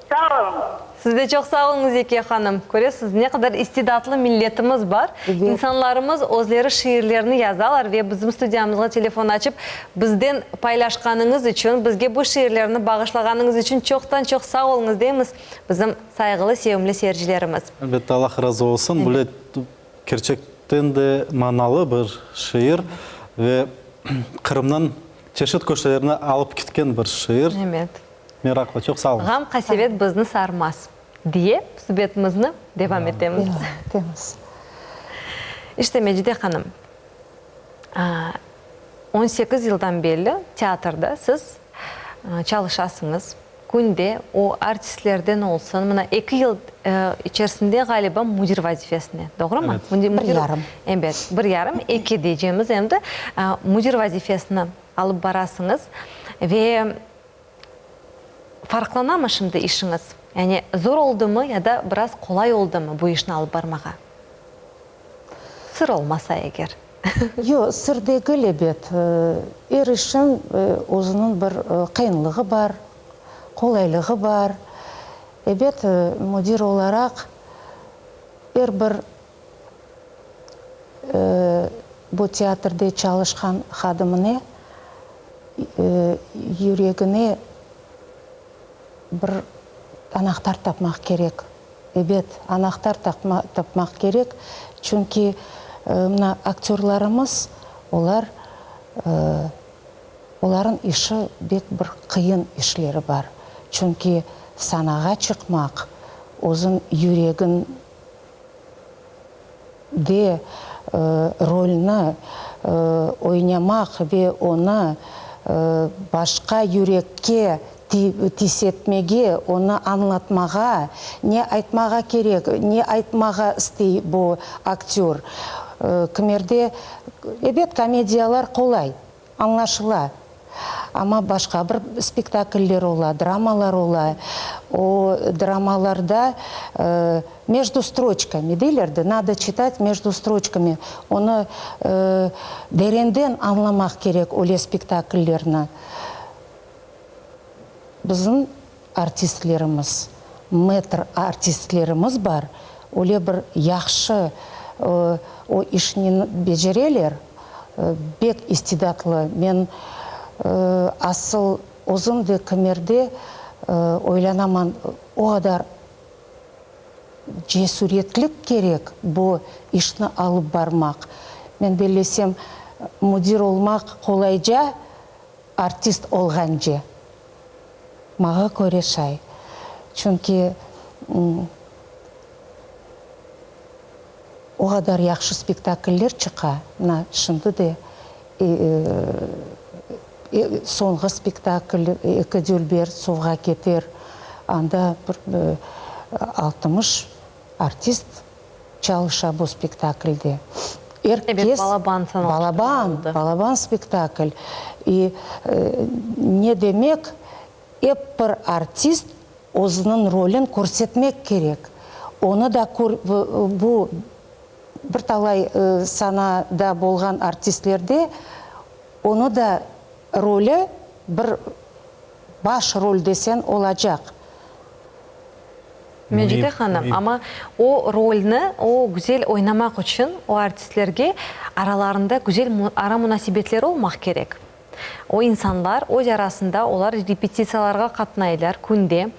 Sağ oluñız. Siz de çoq sağ oluñız, Zekiye hanım. Köresiz, ne qadar istidatlı milletimiz bar. İnsanlarımız özleri şiirlerini yazalar ve bizim studiyamızğa telefon açıp, bizden paylaşqanıñız içün, bizge bu şiirlerni bağışlağanıñız içün çoqtan-çoq sağ oluñız deymiz, bizim sayğılı, sevimli seyircilerimiz. Elbette, Allah razı olsun. Böyle Kerçekten de manalı bir şiir ve Qırımnıñ çeşit köşelerine alıp ketken bir şiir. Evet. Meraqlı, çoq sağ oluñız. Ğam-qasevet bizni sarmaz, diye subetimizni devam etemiz. Devam etemiz. İşte, Mecide hanım, on sekiz yıldan belli teatrda siz. çalışasıñız, künde o artistlerden olsun, mına eki yıl içerisinde ğaliba müdir vazifesine, doğrumı? Evet. Bir yarım. Ebet, bir yarım, eki deycemiz endi, müdir vazifesini alıp barasıñız ve farqlanamı şimdi işiñiz? Yani zor oldumı ya da biraz qolay oldumı bu işni alıp barmağa? Sır olmasa eger. Yoq, sır degil, ebet. Er işniñ özüniñ bir qıyınlığı bar, qolaylığı bar. Ebet, müdir olaraq er bir bu teatrde çalışqan hadimine yüregine bir anahtar tapmaq kerek. Ebet, anahtar tapmaq kerek, çünki mına aktörlarımız, olar, olarıñ işi bek bir qıyın işleri bar. Çünki sanağa çıqmaq, özüñ yüregiñ de rolni oynamaq ve onı başqa yürekke tiysetmege, onı añlatmağa, ne aytmağa kerek, ne aytmağa istey bu aktör. Kimerde, ebet, komediyalar qolay, Añlaşıla. Amma başqa bir spektakller ola, dramalar ola. O dramalarda mejdu stroçkami deyler de, nado çitat mejdu stroçkami, onı derenden añlamaq kerek öyle spektakllerni. Bizim artistlerimiz, metr artistlerimiz bar, öyle bir yahşı o işni becereler, bek istidatlı. Men asıl özüm de kimerde oylanaman, o qadar cesüretlik kerek bu işni alıp barmaq. Men bellesem, müdir olmaq qolayca, artist olğance. Mağa köre şay. Çünki o qadar yahşı spektakller çıqa, mına şimdi de soñğı spektakl Eki dülber suvğa keter, anda bir 60 artist çalışa bu spektaklde. Er kes, balaban, balaban spektakl. I ne demek, ep bir artist özüniñ rolün körsetmek kerek. Onı da bu bir talay sanada bolğan artistlerde onı da rolü bir baş rol desen olacaq. Mecide hanım, amma o rolni, o güzel oynamaq içün o artistlerge aralarında güzel ara munasebetleri olmaq kerek. O insanlar öz arasında olar repetitsiyalarğa qatnaylar künde,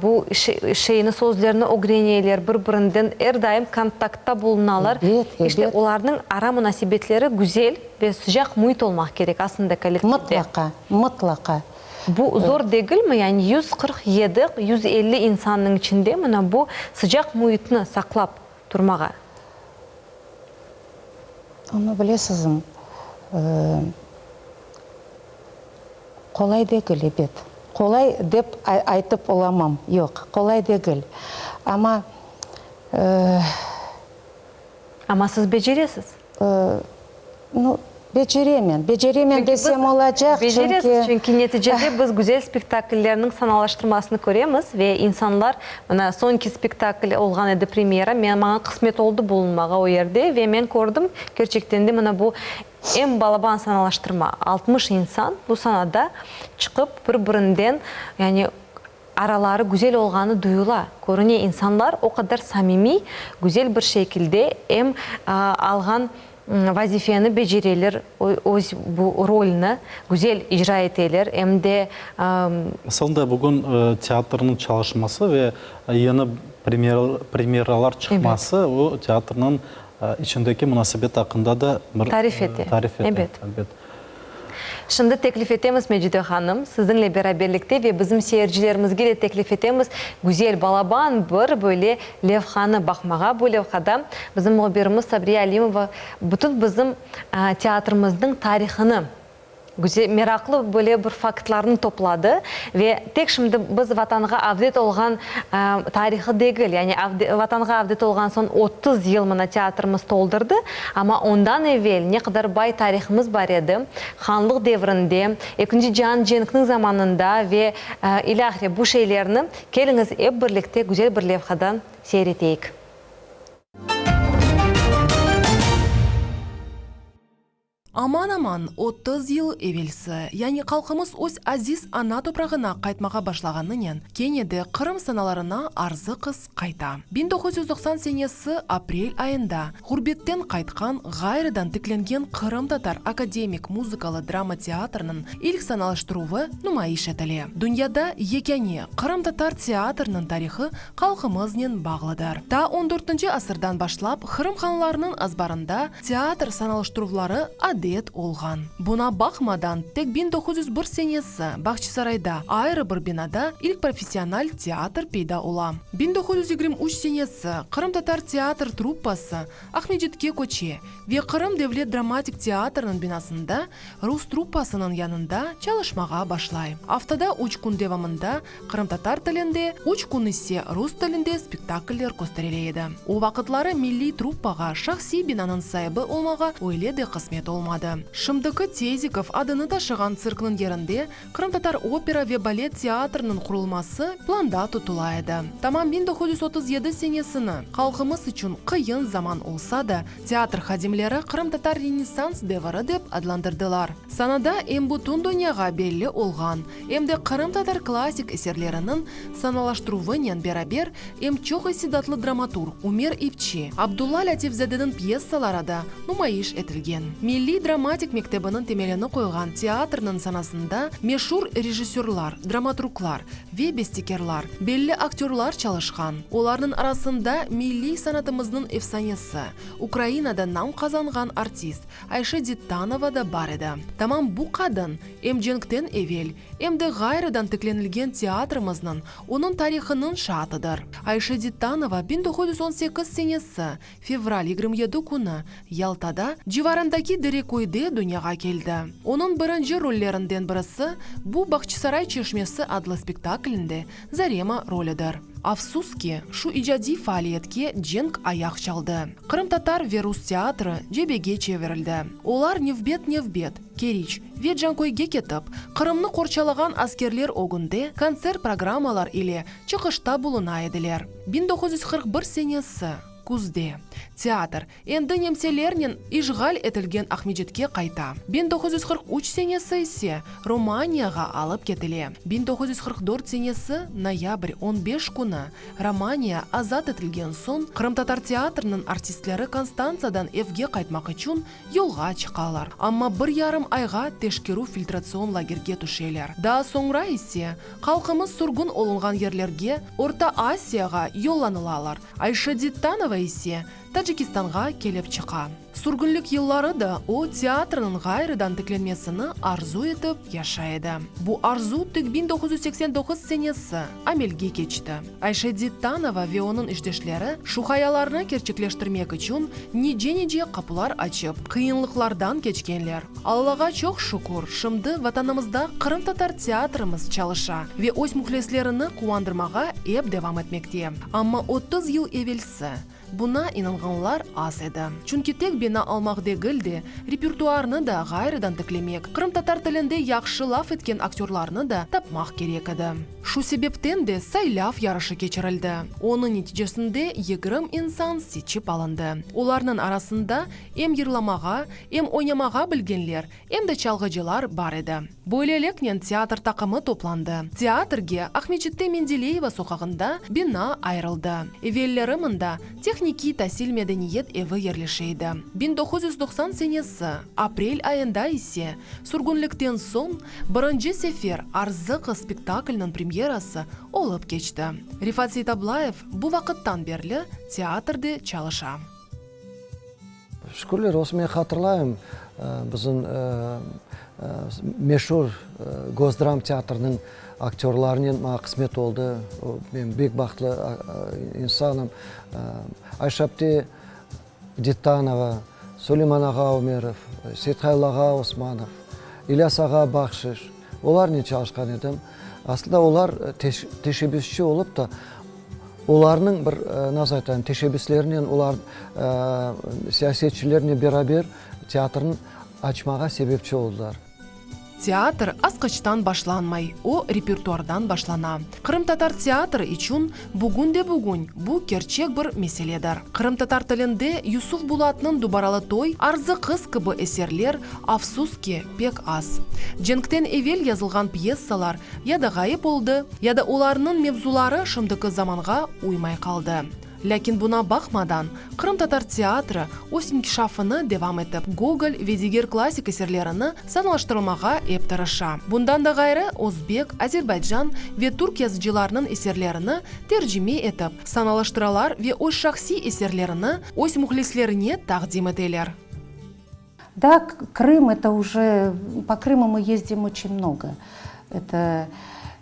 bu şeyni, sözlerni ögreneyler, bir-birinden er daim kontaktta bulunalar. İşte, olarnıñ ara munasebetleri güzel ve sıcaq müit olmaq kerek aslında kollektivde. Mıtlaqa, mıtlaqa. Bu zor degilmi? Yani 147, 150 insannıñ içinde mına bu sıcaq müitni saqlap turmağa. Onı bilesizmi, qolay degil, ebet. Qolay dep aytıp olamam, yoq, qolay degil. Amma. Amma siz beceresiz. Nu, beceremen. Beceremen desem olacaq, çünki. Beceresiz, çünki neticede biz güzel spektakllerniñ sanalaştırmasını köremiz ve insanlar, mına, soñki spektakl olğan edi premyera, men, maña qısmet oldı bulunmağa o yerde ve men kördim, kerçekten de, mına bu em balaban sanalaştırma, 60 insan bu sanada çıqıp bir-birinden, yani, Araları güzel olğanı duyula, körüne, insanlar o qadar samimiy, güzel bir şekilde em alğan vazifeni becereler, öz bu rolni güzel icra eteler, em de. Aslında bugün teatrnıñ çalışması ve yeni premyeralar çıqması o teatrnıñ içindeki munasebet aqqında da bir tarif ete, tarif ete, ebet. Elbet. Şimdi teklif etemiz, Mecide hanım, siziñle beraberlikte ve bizim seyircilerimizge de teklif etemiz, güzel, balaban bir böyle levhanı baqmağa. Bu levhada bizim mühbirimiz Sabriye Alimova bütün bizim teatrimizniñ tarihını. Güzel, meraqlı böyle bir faktlarnı topladı ve tek şimdi biz Vatanğa avdet olğan tarihı degil, yani Vatanğa avdet olğan soñ 30 yıl mına teatrımız toldurdı, amma ondan evel ne qadar bay tarihımız bar edi, hanlıq devrinde, Ekinci cian cenkniñ zamanında ve ilâhre bu şeylerni keliñiz ep birlikte güzel bir levhadan seyir eteyik. Aman-aman 30 yıl evelsi, yani halqımız öz aziz ana toprağına qaytmağa başlağanınen, kene de Qırım sanalarına Arzı qız qayta. 1990 senesi aprel ayında ğurbetten qaytqan, ğayrıdan tiklengen Qırımtatar akademik muzıkalı drama teatrınıñ ilk sanalaştıruvı numayış etile. Dünyada yekâne qırımtatar teatrınıñ tarihı halqımıznen bağlıdır. Ta on dörtünci asırdan başlap Qırım hanlarınıñ azbarında teatr sanalıştıruvları adet olğan. Buna baqmadan, tek 1901 senesi Bağçasarayda ayrı bir binada ilk professional teatr peyda ola. 1923 senesi Qırımtatar teatr truppası Aqmescitke köçe ve Qırım devlet dramatik teatrınıñ binasında rus truppasınıñ yanında çalışmağa başlay. Aftada üç kün devamında qırımtatar tilinde, üç kün ise rus tilinde spektakller kösterile edi. O vaqıtları milliy truppağa şahsiy binanıñ saibi olmağa öyle de qısmet olmadı. Şimdiki Tezikov adını taşığan tsirkniñ yerinde Qırımtatar opera ve balet teatriniñ qurulması planda tutula edi. Tamam 1937 senesini, halqımız içün qıyın zaman olsa da, teatr hadimleri qırımtatar renessans deviri dep adlandırdılar. Sanada em bütün dünyağa belli olğan, em de qırımtatar klassik eserleriniñ sanalaştıruvınen beraber em çoq istidatlı dramaturg Ümer İpçi, Abdulla Lâtifzadeniñ pyesaları da numayış etilgen. Milliy dramatik mektebiniñ temelini qoyğan teatrniñ sanasında meşur rejissörlar, dramaturglar ve bestekârlar, belli aktörlar çalışqan. Olarnıñ arasında milliy sanatımıznıñ efsanesi, Ukrainada nam qazanğan artist Ayşe Dittanova da bar edi. Tamam bu qadın em cenkten evel, em de ğayrıdan tiklenilgen teatrimizniñ, onıñ tarihınıñ şaatıdır. Ayşe Dittanova 1918 senesi fevral 27 künü Yaltada, civarındaki Dereköyde dünyağa keldi. Onıñ birinci rollerinden birisi bu Bağçasaray çeşmesi adlı spektaklinde Zarema rolüdir. Afsus ki, şu icadiy faaliyetke cenk ayaq çaldı. Qırımtatar ve rus teatri cebege çevirildi. Olar nevbet-nevbet Keriç ve Canköyge ketip, Qırımnı qorçalağan askerler ögünde kontsert programmalar ile çıqışta buluna ediler. 1941 senesi, küzde, teatr, endi nemselernen işğal etilgen Aqmescitke qayta. 1943 senesi ise Romaniyağa alıp ketile. 1944 senesi, noyabr on beş künü, Romaniya azat etilgen soñ, qırımtatar teatriniñ artistleri Konstantsadan evge qaytmaq içün yolğa çıqalar, amma bir yarım ayğa teşkerüv-filtratsion lagerge tüşeler. Daa soñra ise halqımız sürgün olunğan yerlerge, Orta Asiyağa yollanılalar, Ayşe Dittanova ise Tacikistanğa kelip çıqa. Sürgünlik yılları da o, teatrniñ ğayrıdan tiklenmesini arzu etip yaşay edi. Bu arzu tek 1989 senesi amelge keçti. Ayşe Dittanova ve onıñ işdeşleri şu hayalarını kerçekleştirmek içün nice-nice qapular açıp, qıyınlıqlardan keçkenler. Allağa çoq şükür, şimdi Vatanımızda qırımtatar teatrimiz çalışa ve öz mühlislerini quvandırmağa ep devam etmekte. Amma 30 yıl evelsi Buna inanğanlar az edi. Çünki tek bina almaq degil de, repertuarnı da ğayrıdan tiklemek, qırımtatar tilinde yahşı laf etken aktörlarnı da tapmaq kerek edi. Şu sebepten de saylav yarışı keçirildi. Onıñ neticesinde 20 insan seçip alındı. Olarnıñ arasında em yırlamağa, em oynamağa bilgenler, em de çalğıcılar bar edi. Böyleliknen teatr taqımı toplandı. Teatrge Aqmescitte Mendeleyeva soqağında bina ayırıldı. Evelleri mında Tehnikiy tasil medeniyet evi yerleşe edi. 1990 senesi aprel ayında ise sürgünlikten soñ birinci sefer Arzı qız spektakliniñ premyerası olıp keçti. Refat Seytablayev bu vaqıttan berli teatrde çalışa. Şükürler olsun, men hatırlayım, bizim meşur Gosdram teatrınıñ aktörlarınen maña qısmet oldı. Men bek bahtlı insanım. Ayşe apte Dittanova, Suleyman ağa Ömerov, Seythalil ağa Osmanov. İlyas ağa Bahşiş, olarnen çalışqan edim. Aslında olar teşebbüsçi olıp ta, olarnıñ bir, nasıl aytayım, teşebbüslerinen, olar siyasetçilernen beraber teatrnı açmağa sebepçi oldılar. Teatr asqıçtan başlanmay, o repertuardan başlana. Qırımtatar teatri içün bugün de bugün bu kerçek bir meseledir. Qırımtatar tilinde Yusuf Bulatnıñ Dubaralı toy, Arzı qız kibi eserler, afsus ki, pek az. Cenkten evel yazılğan pyesalar ya da ğayıp oldı, ya da olarnıñ mevzuları şimdiki zamanğa uymay qaldı. Lâkin buna baqmadan, qırımtatar teatri öz inkişafını devam etip, Gogol ve diger klassik eserlerini sanalaştırmağa ep tırışa. Bundan da ğayrı, özbek, azerbaycan ve türk yazıcılarınıñ eserlerini tercime etip, sanalaştıralar ve öz şahsiy eserlerini öz mühlislerine taqdim eteler. Da, Krım, это уже, по Крыму мы ездим очень много. Это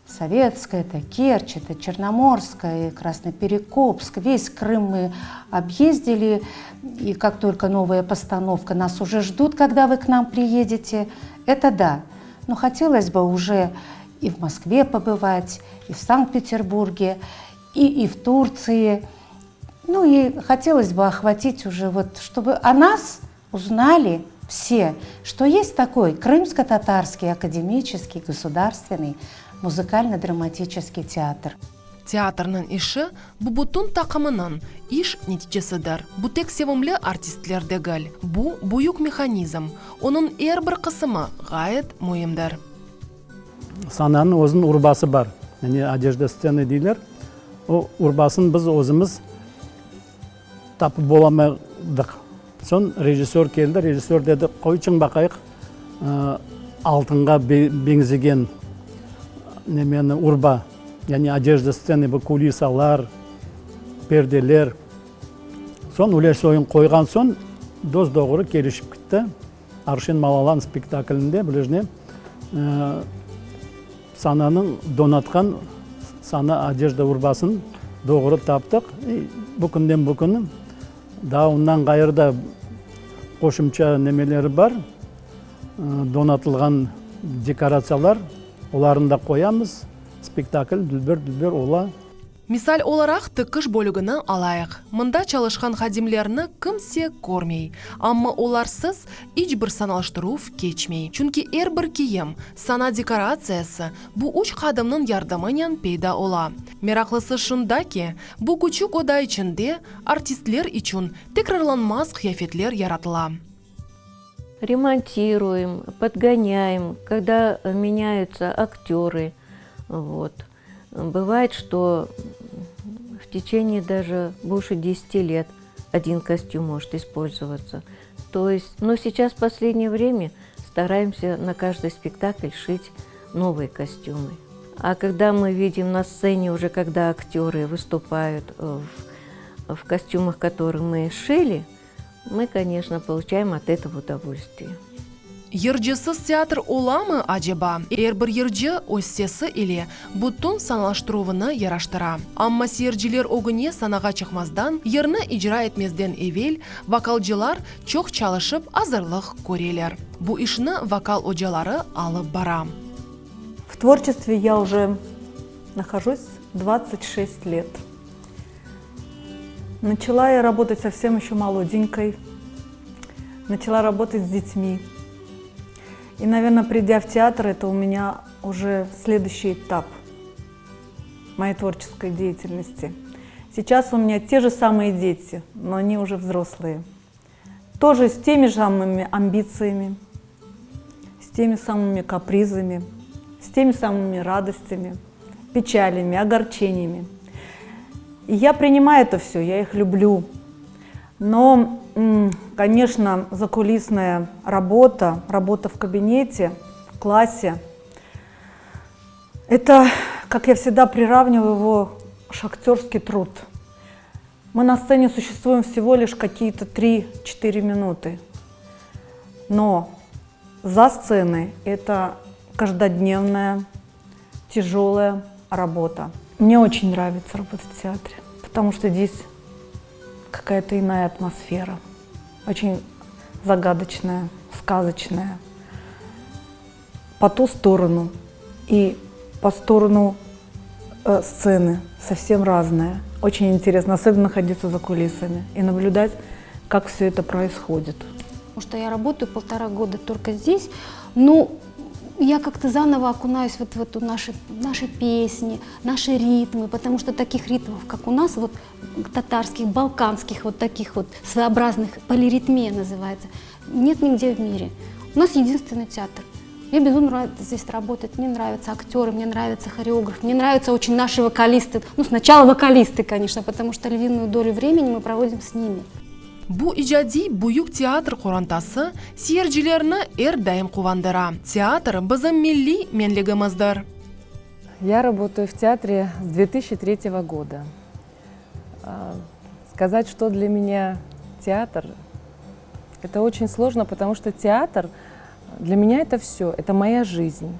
Советская, это Керчь, это Черноморская, Красноперекопск. Весь Крым мы объездили. И как только новая постановка, нас уже ждут, когда вы к нам приедете. Это да. Но хотелось бы уже и в Москве побывать, и в Санкт-Петербурге, и, и в Турции. Ну и хотелось бы охватить уже вот, чтобы о нас узнали все, что есть такой Крымско-татарский академический государственный музыкально-драматический театр. Teatrniñ işi, bu bütün taqımınıñ iş neticesidir. Bu tek sevimli artistler degil. Bu, büyük mehanizm, onıñ er bir qısımı ğayet müimdir. Sananıñ özüniñ urbası bar, yani odejda stsenı deyler. O urbasını biz özümiz tapıp olamadıq. Soñ rejissör keldi, rejissör dedi, qoyçıñ baqayıq, altınğa beñzegen nemeni, urba, yani odejda stsenı, bu kulisalar, perdeler. Soñ üleş soyun qoyğan soñ, dos-doğru kelişip kitti. Arşin Malalan spektaklinde bilejne sananıñ donatqan sana odejda urbasın doğru taptıq. Bu künden bu künü daa ondan ğayrı da qoşumça nemeleri bar, donatılğan dekoratsiyalar, olarnı da qoyamız, spektakl dülber-dülber ola. Misal olaraq, tikiş bölügini alayıq. Mında çalışqan hadimlerni kimse körmey. Amma olarsız iç bir sanalıştıruv keçmey. Çünki er bir kiyim, sana dekoratsiyası bu üç hadimniñ yardımınen peyda ola. Meraqlısı şunda ki, bu küçük oda içinde artistler içün tekrarlanmaz qıyafetler yaratıla. Remontiruем, podgonyaем, когда меняются актеры, вот. Бывает, что в течение даже больше 10 лет один костюм может использоваться. То есть, но сейчас в последнее время стараемся на каждый спектакль шить новые костюмы. А когда мы видим на сцене уже, когда актеры выступают в, в костюмах, которые мы шили, мы, конечно, получаем от этого удовольствие. Yırcısız teatr olamı, aceba? Er bir yırcı öz sesi ile bütün sanalaştıruvını yaraştıra. Amma seyirciler ögüne sanağa çıqmazdan, yırnı icra etmezden evel, vokalcılar çoq çalışıp azırlıq köreler. Bu işni vokal ocaları alıp bara. В творчестве я уже нахожусь 26 лет. Начала я работать совсем еще молоденькой. Начала работать с детьми. И, наверное, придя в театр, это у меня уже следующий этап моей творческой деятельности. Сейчас у меня те же самые дети, но они уже взрослые. Тоже с теми же самыми амбициями, с теми самыми капризами, с теми самыми радостями, печалями, огорчениями. И я принимаю это все, я их люблю. Но, конечно, закулисная работа, работа в кабинете, в классе, это, как я всегда приравниваю его, шахтерский труд. Мы на сцене существуем всего лишь какие-то 3-4 минуты. Но за сценой это каждодневная, тяжелая работа. Мне очень нравится работать в театре, потому что здесь какая-то иная атмосфера, очень загадочная, сказочная. По ту сторону и по сторону э, сцены совсем разное. Очень интересно, особенно находиться за кулисами и наблюдать, как все это происходит. Потому что я работаю полтора года только здесь, но я как-то заново окунаюсь вот в эту наши, наши песни, наши ритмы, потому что таких ритмов, как у нас, вот татарских, балканских, вот таких вот своеобразных, полиритмия называется, нет нигде в мире. У нас единственный театр. Мне безумно нравится здесь работать, мне нравятся актеры, мне нравится хореограф, мне нравятся очень наши вокалисты. Ну, сначала вокалисты, конечно, потому что львиную долю времени мы проводим с ними. Bu icadiy büyük teatr qorantası seyircilerni er daim quvandıra. Teatr, bizim milliy menligimizdir. Я работаю в театре с 2003 года. Сказать, что для меня театр, это очень сложно, потому что театр для меня это все, это моя жизнь.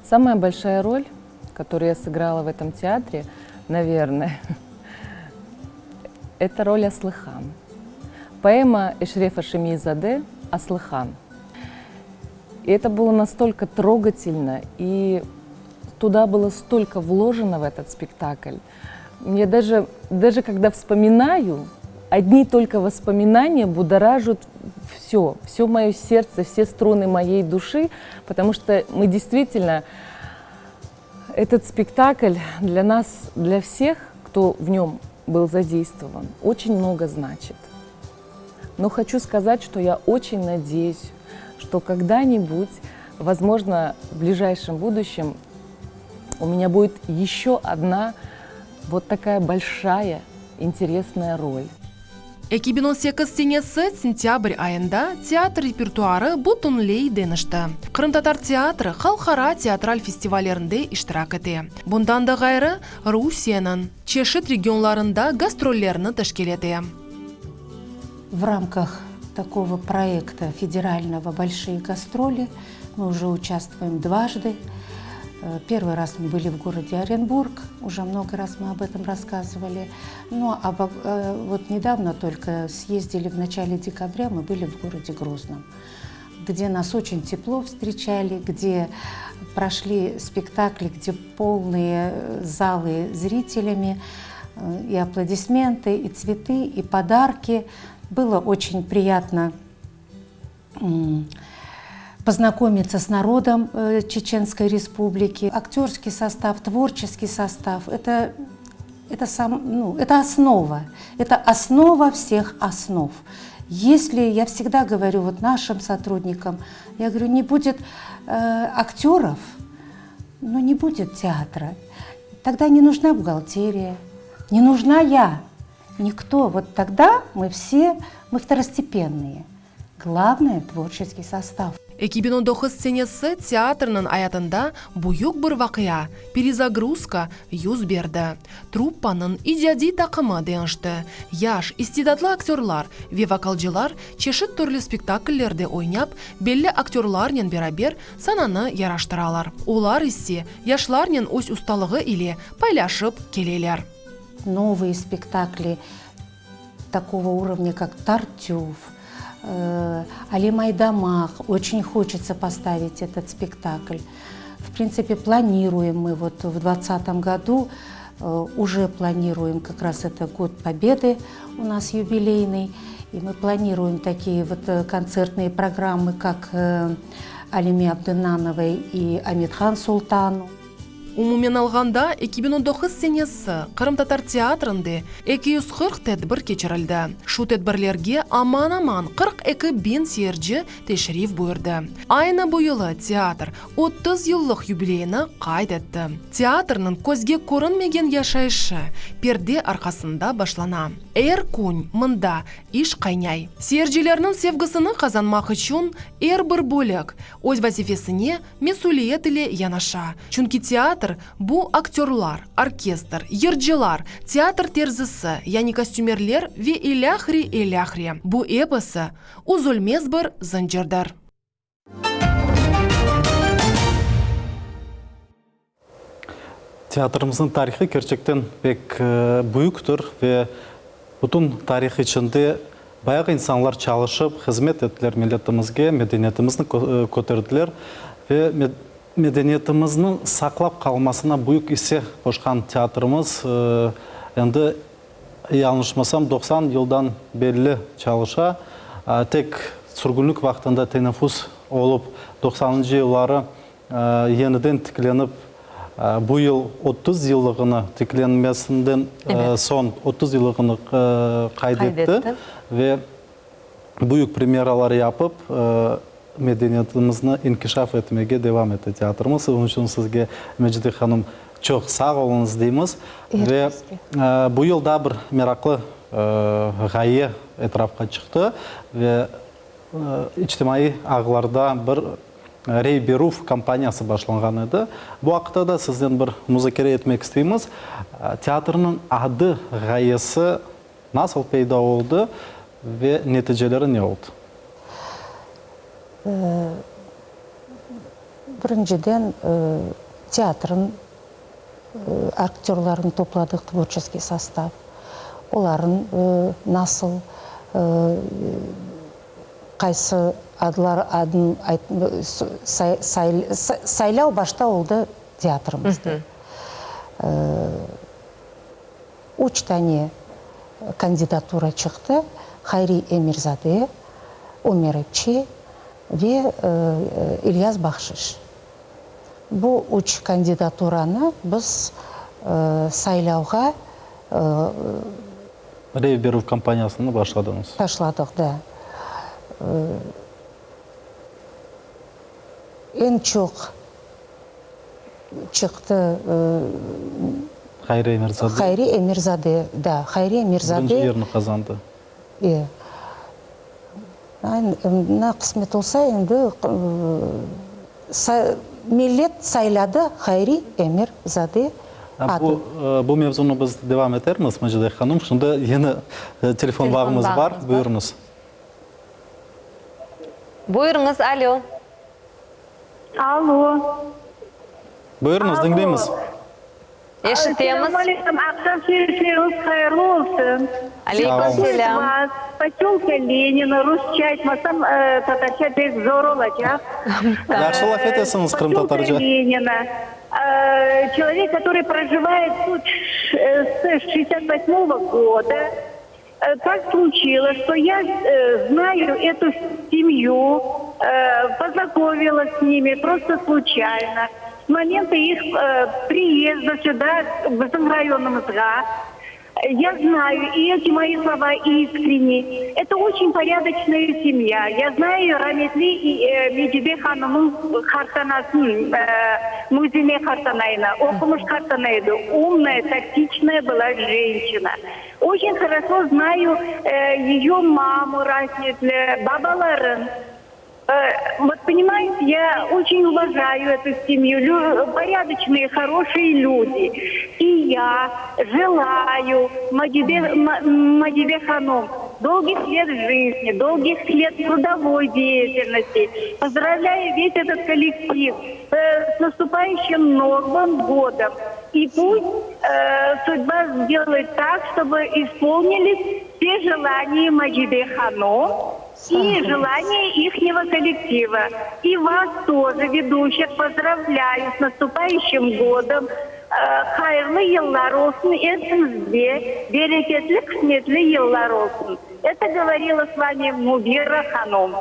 Самая большая роль, которую я сыграла в этом театре, наверное, это роль Аслыхан. Поэма Эшрефа Шемиезаде «Аслыхан». И это было настолько трогательно, и туда было столько вложено в этот спектакль. Мне даже, даже когда вспоминаю, одни только воспоминания будоражат все, все мое сердце, все струны моей души, потому что мы действительно, этот спектакль для нас, для всех, кто в нем был задействован, очень много значит. Но хочу сказать, что я очень надеюсь, что когда-нибудь, возможно, в ближайшем будущем у меня будет еще одна вот такая большая интересная роль. 2018 senesi sentâbr ayında teatr repertuarı bütünley deñişti. Qırımtatar teatri halqara teatral festivallerinde iştirak ete. Bundan da ğayrı, Rusiyeniñ çeşit regionlarında gastrollerni teşkil ete. В рамках такого проекта федерального «Большие гастроли» мы уже участвуем дважды. Э, первый раз мы были в городе Оренбург, уже много раз мы об этом рассказывали. Ну, а э, вот недавно только съездили в начале декабря, мы были в городе Грозном, где нас очень тепло встречали, где прошли спектакли, где полные э, залы зрителями, и аплодисменты, и цветы, и подарки. Было очень приятно познакомиться с народом э, Чеченской Республики. Актерский состав, творческий состав – это, это, сам, ну, это основа, это основа всех основ. Если, я всегда говорю вот нашим сотрудникам, я говорю, не будет э, актеров, ну не будет театра. Тогда не нужна бухгалтерия, не нужна я, никто. Вот тогда мы все, мы второстепенные. Главное – творческий состав. 2019 senesi teatrniñ ayatında büyük bir vaqia, perezagruzka, yüz berdi. Truppanıñ icadiy taqımı deñişti. Yaş, istidatlı aktörlar ve vokalcılar çeşit türlü spektakllerde oynap, belli aktörlarnen beraber sananı yaraştıralar. Olar ise yaşlarnen öz ustalığı ile paylaşıp keleler. Новые спектакли такого уровня, как «Тартюф», э, «Алим Айдамак». Очень хочется поставить этот спектакль. В принципе, планируем мы вот в 2020 году, э, уже планируем, как раз это год Победы у нас юбилейный, и мы планируем такие вот э, концертные программы, как Алиме Абдыннановой и Амет-Хан Султану. Umumen alğanda, 2019 senesi qırımtatar teatrinde 240 tedbir keçirildi. Şu tedbirlerge aman-aman 42 biñ seyirci teşrif buyurdı. Aynı bu yılı teatr 30 yıllıq yubileyini qayd etti. Teatrniñ közge körünmegen yaşayışı perde arqasında başlana. Er kün mında iş qaynay. Seyircilerniñ sevgisini qazanmaq içün er bir bölük öz vazifesine Mesüliyet ile yanaşa, çünki teatr, bu aktörlar, orkestr, yırcılar, teatr terzisi, yani kostümerler ve ilâhre, ilâhre. Bu episi, üzülmez bir zıncırdır. Teatrimizniñ tarihı kerçekten pek büyüktir ve bütün tarih içinde. Bayağı insanlar çalışıp, hızmet ettiler milletimizge, medeniyetimizni köterdiler ve medeniyetimizniñ saqlap qalmasına büyük isse qoşqan teatrımız endi, yañlışmasam, 90 yıldan belli çalışa. Tek sürgünlik vaqtında teneffüs olıp, doqsanıncı yılları yeniden tiklenip, bu yıl 30 yıllığını tiklenmesinden soñ 30 yıllığını qayd etti ve büyük premyeralar yapıp, medeniyetimizni inkişaf etmege devam ete teatrımız. Onıñ içün sizge, Mecide hanım, çoq sağ oluñız deymiz. Ve bu yıl daa bir meraqlı ğaye etrafqa çıqtı ve İçtimaiy ağlarda bir rey berüv kampaniyası başlanğan edi. Bu aqta da sizden bir muzakere etmek isteymiz. Teatrniñ adı ğayesi nasıl peyda oldı ve neticeleri ne oldı? Birinciden, teatrın aktörlarını topladıq, tvorçeskiy sostav, oların nasıl, qaysı adlar adın saylav başta oldı teatrımızda. Üç tane kandidatura çıqtı, Hayri Emirzade, Ömer Epçi ve İlyas Bahşiş. Bu üç kandidaturanı biz saylavğa. Rey berüv kampaniyasını başladıñız. Başladıq, da. Eñ çoq çıqtı. Hayri Emirzade. Hayri Emirzade, da. Hayri Emirzade. Birinci yerni qazandı. E. Ne qısmet olsa endi millet sayladı Hayri Emirzade adı. Bu mevzunı biz devam etermiz, Mecide hanım. Şimdi yeni telefon bağımız bar. Buyurıñız. Buyurıñız, alo. Alo. Buyurıñız, diñleymiz. Eşitemiz. Selâmün aleyküm, aqşam şerifleriñiz hayırlı olsun. Aleyküm selâm. Posölka Lenina, rusça aytmasam, tatarca pek zor olacaq. Yahşı laf etesiñiz qırımtatarca. Posölka Lenina, человек, который проживает тут с шестьдесят восьмого года. Так случилось, что я знаю эту семью, познакомилась с ними просто случайно. С момента их приезда сюда, bizim rayonımızğa, я знаю, и эти мои слова искренни. Это очень порядочная семья. Я знаю rametli Mecide hanımnıñ qartanasın, Muzine qartanaynı, oqumış qartana edi, umная, tактичная была женщина. Oçün хорошо znаю eyo mamu rahmetli, babaların. Vot ponimaete, ya oçün uvajayu etu semyu, poryadocnıye, horoşiye lüdi. İ ya jelayu Macide, Macide hanum dolgih let jizni, dolgih let trudovoy deyatelnosti. Pozdravlâyu ves etot kollektiv s nastupayuşim Novım godom. İ pust sudba sdelayet tak, ştobı ispolnilis vse jelaniya Macide hanum i jelaniya ihnego kollektiva. İ vas toje, veduşih, pozdravlâyu s nastupayuşim godom, hayırlı yıllar olsun ersiñizge, bereketli, qısmetli yıllar olsun. Eto govorila s vami Mubira hanum.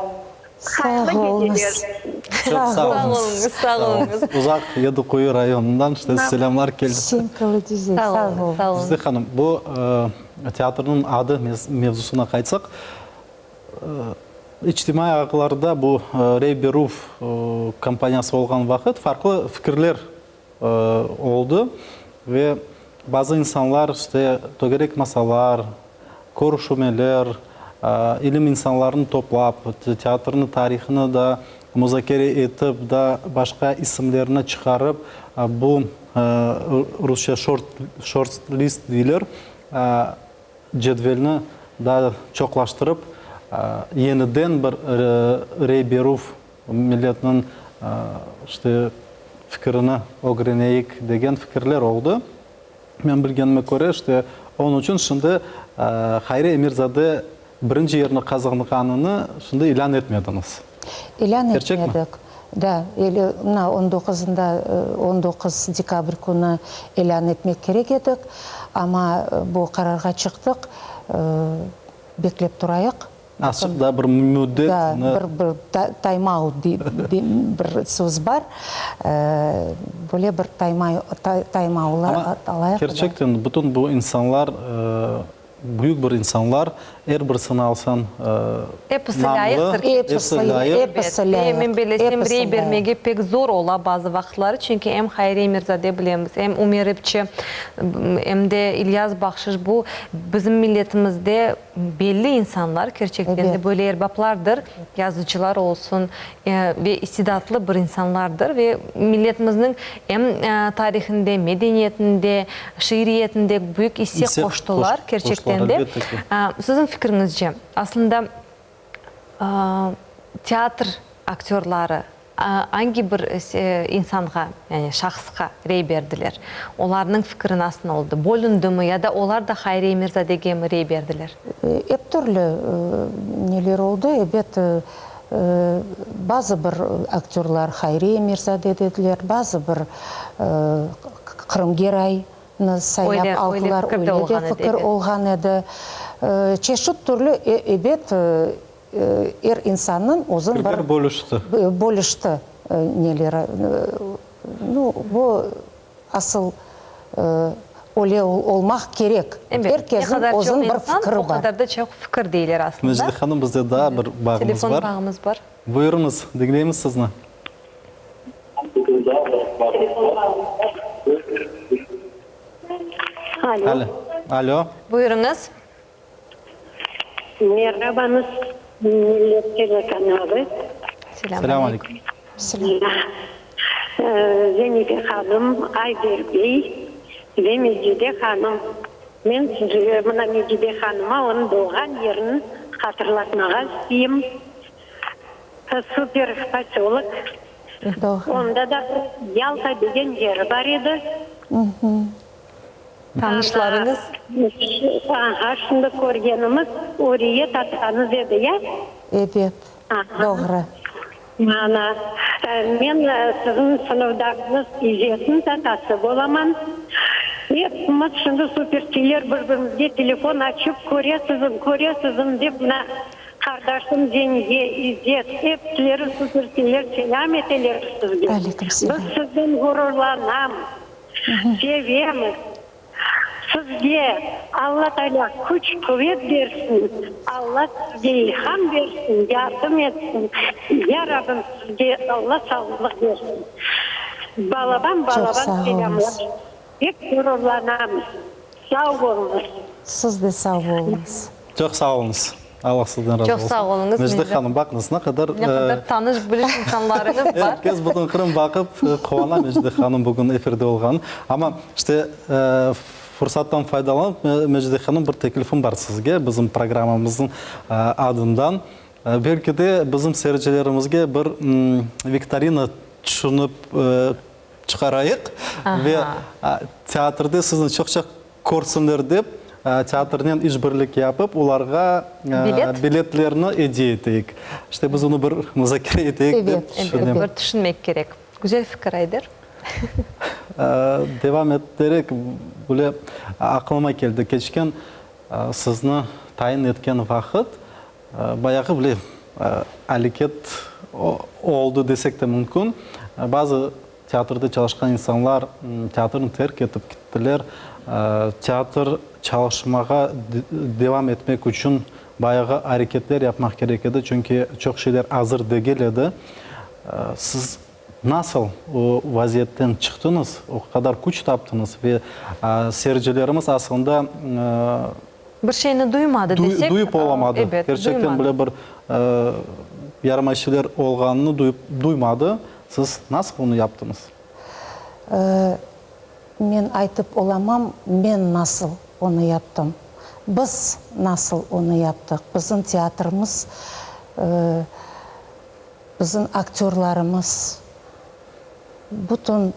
Sağ oluñız. Çoq sağ oluñız. Sağ oluñız. Uzaq Yediquyu rayonından işte selâmlar keldi. Sen qılıcı sağ ol. Sağ oluñız. Zide hanım, bu teatrnıñ adı mevzusına qaytsaq, içtimaiy ağlarda bu rey berüv kampaniyası olğan vaqıt farqlı fikirler oldı ve bazı insanlar işte tögerek masalar, körüşümeler, ilim insanlarını toplap, teatrnıñ tarihını da muzakere etip, da başqa isimlerni çıqarıp, bu rusça şort list deyler, cedvelni daa çoqlaştırıp, yeniden bir rey berüv Milletniñ işte fikirini ögreneyik degen fikirler oldı. Men bilgenime köre, işte onıñ içün şimdi Hayri Emirzade. Birinci yerni qazanğanını şimdi ilân etmediñiz. İlân Kerçekmi? etmedik. Da, eli, mına, on doquzında, 19 dekabr künü ilân etmek kerek edik, amma bu qararğa çıqtıq, beklep turayıq. Azçıq daa bir müddet. Da, bir, bir time-out bir söz bar, böyle bir time-out alayıq. Amma kerçekten bütün bu insanlar Büyük bir insanlar, er birisini alsañ, Episi namlı, lâyıqtır. episi lâyıq. Episi lâyıq. Ve men bellesem, Episi rey lâyıq. bermege pek zor ola bazı vaqıtları, çünki em Hayri Emirzade bilemiz, em Ümer İpçi, em de İlyas Bahşış, bu bizim milletimizde belli insanlar, kerçekten de Ebet. böyle erbaplardır, yazıcılar olsun, ve istidatlı bir insanlardır ve milletimizniñ em tarihinde, medeniyetinde, şiiriyetinde büyük isse qoştular, kerçekten de. Siziñ fikriñizce, aslında teatr aktörları angi bir insanğa, yani şahısqa rey berdiler? Olarnıñ fikri nasıl oldı? Bölündimi ya da olar da Hayri Emirzadegemi rey berdiler? Ep türlü neler oldı, ebet, Bazı bir aktörlar Hayri Emirzade dediler, bazı bir Qırım Geraynı saylap aldılar, öyle de fikir olğan edi. Çeşit türlü, ebet, er insannıñ özüniñ bir. Fikirler bölüşti. Bölüşti neleri. Nu, bu asıl öyle olmaq kerek. Ebet, Er ne kesniñ qadar çoq özüniñ bir insan, fikri o bar. qadar da çoq fikir deyler aslında. Mecide hanım, bizde daa bir bağımız Telefon bar. bağımız bar. Buyurıñız, diñleymiz sizni. Alo. Alo. Buyurıñız. Merhabañız, Millet telekanalı. Selâm aleyküm. Selâm. Zenife hanım, Ayder bey ve Mecide hanım. Men sizge, mına Mecide hanıma onıñ doğğan yerini hatırlatmağa isteyim. Super posyolok. Onda da bir Yalta degen yeri bar edi. Tanışlarıñız? Aha, şimdi körgenimiz Uriye tatañız edi, ya? Ebet, doğru. Ana, men siziñ sınıfdaşıñız İzzetniñ tatası bolaman. Epimiz şimdi superçiler bir-birimizge telefon açıp, köresizim, köresizim dep, mına, qardaşım Zeniye, İzzet, episileri superçiler selâm eteler sizge. Aleyküm selâm. Biz sizden ğururlanamız. Sevemiz. Sizge Alla Taalâ küç-quvet bersin, Alla sizge ilham bersin, yardım etsin. Ya Rabbim, sizge Alla sağlıq bersin. Balaban Çoq balaban sağ selâmlar. oluñız. Pek ğururlanamız. Sağ oluñız. Siz de sağ oluñız. Çoq sağ oluñız. Allah sizden razı Çoq olsun. sağ oluñız. Mecide hanım, baqıñız, ne qadar. Ne qadar tanış, biliş insanlarıñız bar. Er kes, bütün Qırım baqıp quvana Mecide hanım bugün efirde olğanı. Amma, işte, fırsattan faydalanıp, Mecide hanım, bir teklifim bar sizge bizim programmamıznıñ adından. Belki de bizim seyircilerimizge bir viktorina tüşünip çıqarayıq ve teatrde sizni çoq-çoq Körsinler dep, teatrnen işbirlik yapıp, olarğa biletlerni ediye eteyik. İşte, biz onı bir muzakere eteyik dep tüşünem. Evet, bir tüşünmek kerek. Güzel fikir, Ayder. Devam eterek, böyle aqlıma keldi, keçken sizni tayin etken vaqıt bayağı bile aleket oldı desek de mümkün. Bazı Teatrda çalışqan insanlar teatrnı terk etip kittiler. Teatr çalışmağa devam etmek içün bayağı areketler yapmaq kerek edi, çünki çoq şeyler azır degil edi. Siz nasıl o vaziyetten çıqtıñız, o qadar küç taptıñız ve seyircilerimiz aslında Bir şeyni duymadı desek, duyıp olamadı. Ebet, Kerçekten duymadı. böyle bir yaramay şeyler olğanını duyıp, duymadı. Siz nasıl bunı yaptıñız? Men aytıp olamam, men nasıl onı yaptım. Biz nasıl onı yaptıq. Bizim teatrımız, bizim aktörlarımız, bütün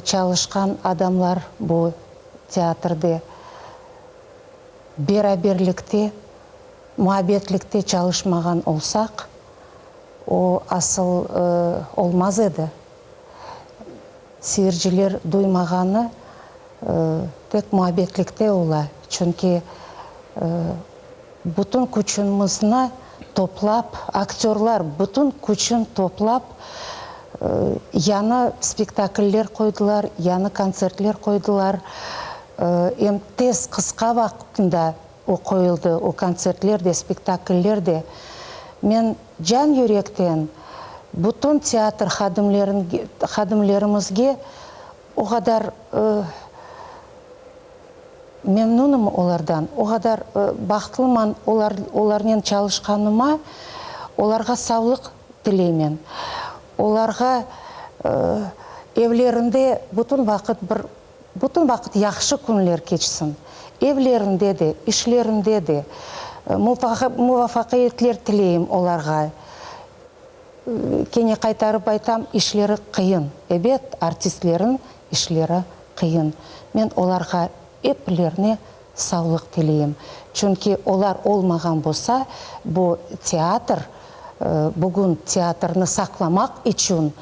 çalışqan adamlar bu teatrde. Beraberlikte. Muabbetlikte çalışmağan olsaq, o asıl olmaz edi. Seyirciler duymağanı tek muabbetlikte ola, çünki bütün küçümizni toplap, aktörlar bütün küçün toplap, yañı spektakller qoydılar, yañı kontsertler qoydılar. Em tez, qısqa vaqtında o qoyuldı, o kontsertler de, spektakller de. Men can-yürekten bütün teatr hadimlerimizge o qadar memnunım olardan, o qadar bahtlıman olarnen çalışqanıma, olarğa savlıq tileymen. Olarğa evlerinde bütün vaqıt bir Bütün vaqıt yahşı künler keçsin. Evlerinde de, işlerinde de muvafaqiyetler tileyim olarğa. Kene qaytarıp aytam, işleri qıyın. Ebet, artistlerin işleri qıyın. Men olarğa eplerine savlıq tileyim. Çünki olar olmağan bolsa, bu teatr, bugün teatrnı saqlamaq içün